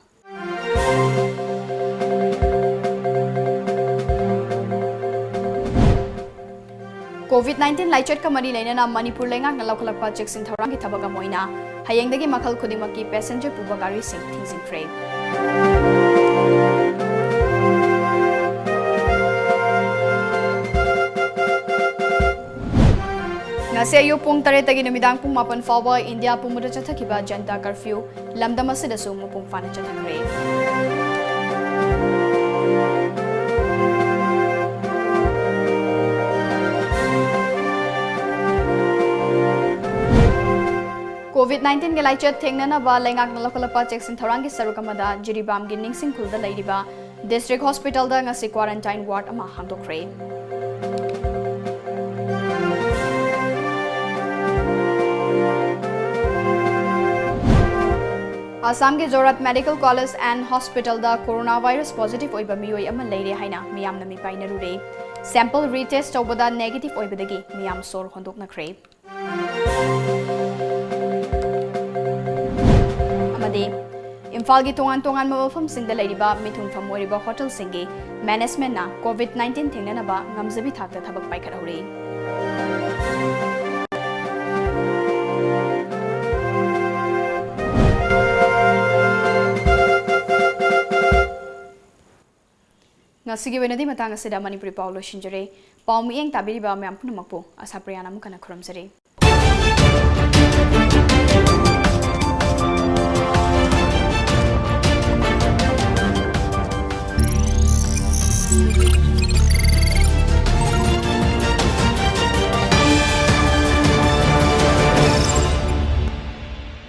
ꯀꯣꯚꯤꯗ ꯅꯥꯏꯟꯇꯤꯟ ꯂꯥꯏꯆꯠꯀ ꯃꯔꯤ ꯂꯩꯅꯅ ꯃꯅꯤꯄꯨꯔ ꯂꯩꯉꯥꯛꯅ ꯂꯧꯈꯠꯂꯛꯄ ꯆꯦꯛꯁꯤꯟ ꯊꯧꯔꯥꯡꯒꯤ ꯊꯕꯛ ꯑꯃ ꯑꯣꯏꯅ ꯍꯌꯦꯡꯗꯒꯤ ꯃꯈꯜ ꯈꯨꯗꯤꯡꯃꯛꯀꯤ ꯄꯦꯁꯦꯟꯖꯔ ꯄꯨꯕ ꯒꯥꯔꯤꯁꯤꯡ ꯊꯤꯡꯖꯤꯟꯈ꯭ꯔꯦ꯫ ꯉꯁꯤ ꯑꯌꯨꯛ ꯄꯨꯡ ꯇꯔꯦꯠꯇꯒꯤ ꯅꯨꯃꯤꯗꯥꯡ ꯄꯨꯡ ꯃꯥꯄꯟ ꯐꯥꯎꯕ ꯏꯟꯗꯤꯌꯥ ꯄꯨꯝꯕꯗ ꯆꯠꯊꯈꯤꯕ ꯖꯟꯇꯥ ꯀꯔꯐ꯭ꯌꯨ ꯂꯝꯗꯝ ꯑꯁꯤꯗꯁꯨ ꯃꯄꯨꯡ ꯐꯥꯅ ꯆꯠꯊꯈ꯭ꯔꯦ꯫ ꯀꯣꯚꯤꯗ ꯅꯥꯏꯟꯇꯤꯟꯒꯤ ꯂꯥꯏꯆꯠ ꯊꯦꯡꯅꯅꯕ ꯂꯩꯉꯥꯛꯅ ꯂꯧꯈꯠꯂꯛꯄ ꯆꯦꯛꯁꯤꯟ ꯊꯧꯔꯥꯡꯒꯤ ꯁꯔꯨꯛ ꯑꯃꯗ ꯖꯤꯔꯤꯕꯥꯝꯒꯤ ꯅꯤꯡꯁꯤꯡ ꯈꯨꯜꯗ ꯂꯩꯔꯤꯕ ꯗꯤꯁꯇ꯭ꯔꯤꯛ ꯍꯣꯁꯄꯤꯇꯥꯜꯗ ꯉꯁꯤ ꯀ꯭ꯋꯥꯔꯦꯟꯇꯥꯏꯟ ꯋꯥꯔꯗ ꯑꯃ ꯍꯥꯡꯗꯣꯛꯈ꯭ꯔꯦ꯫ ꯑꯁꯥꯝꯒꯤ ꯖꯣꯔꯍꯥꯠ ꯃꯦꯗꯤꯀꯦꯜ ꯀꯣꯂꯦꯖ ꯑꯦꯟ ꯍꯣꯁꯄꯤꯇꯥꯜꯗ ꯀꯣꯔꯣꯅꯥ ꯚꯥꯏꯔꯁ ꯄꯣꯖꯤꯇꯤꯚ ꯑꯣꯏꯕ ꯃꯤꯑꯣꯏ ꯑꯃ ꯂꯩꯔꯦ ꯍꯥꯏꯅ ꯃꯤꯌꯥꯝꯅ ꯃꯤꯄꯥꯏꯅꯔꯨꯔꯦ꯫ ꯁꯦꯝꯄꯜ ꯔꯤꯇꯦꯁ ꯇꯧꯕꯗ ꯅꯦꯒꯦꯇꯤꯚ ꯑꯣꯏꯕꯗꯒꯤ ꯃꯤꯌꯥꯝ ꯁꯣꯔ ꯍꯣꯟꯗꯣꯛꯅꯈ꯭ꯔꯦ꯫ ꯑꯃꯗꯤ ꯏꯝꯐꯥꯜꯒꯤ ꯇꯣꯉꯥꯟ ꯇꯣꯉꯥꯟꯕ ꯃꯐꯝꯁꯤꯡꯗ ꯂꯩꯔꯤꯕ ꯃꯤꯊꯨꯡꯐꯝ ꯑꯣꯏꯔꯤꯕ ꯍꯣꯇꯦꯜꯁꯤꯡꯒꯤ ꯃꯦꯅꯦꯖꯃꯦꯟꯅ ꯀꯣꯚꯤꯗ ꯅꯥꯏꯟꯇꯤꯟ ꯊꯦꯡꯅꯅꯕ ꯉꯝꯖꯕꯤ ꯊꯥꯛꯇ ꯊꯕꯛ ꯄꯥꯏꯈꯠꯍꯧꯔꯤ꯫ ꯉꯁꯤꯒꯤ ꯑꯣꯏꯅꯗꯤ ꯃꯇꯥꯡ ꯑꯁꯤꯗ ꯃꯅꯤꯄꯨꯔꯤ ꯄꯥꯎ ꯂꯣꯏꯁꯤꯟꯖꯔꯦ꯫ ꯄꯥꯎ ꯃꯤꯠꯌꯦꯡ ꯇꯥꯕꯤꯔꯤꯕ ꯃꯌꯥꯝ ꯄꯨꯝꯅꯃꯛꯄꯨ ꯑꯁꯥ ꯄ꯭ꯔꯤꯌꯥꯅ ꯑꯃꯨꯛ ꯍꯟꯅ ꯈꯨꯔꯨꯝꯖꯔꯤ꯫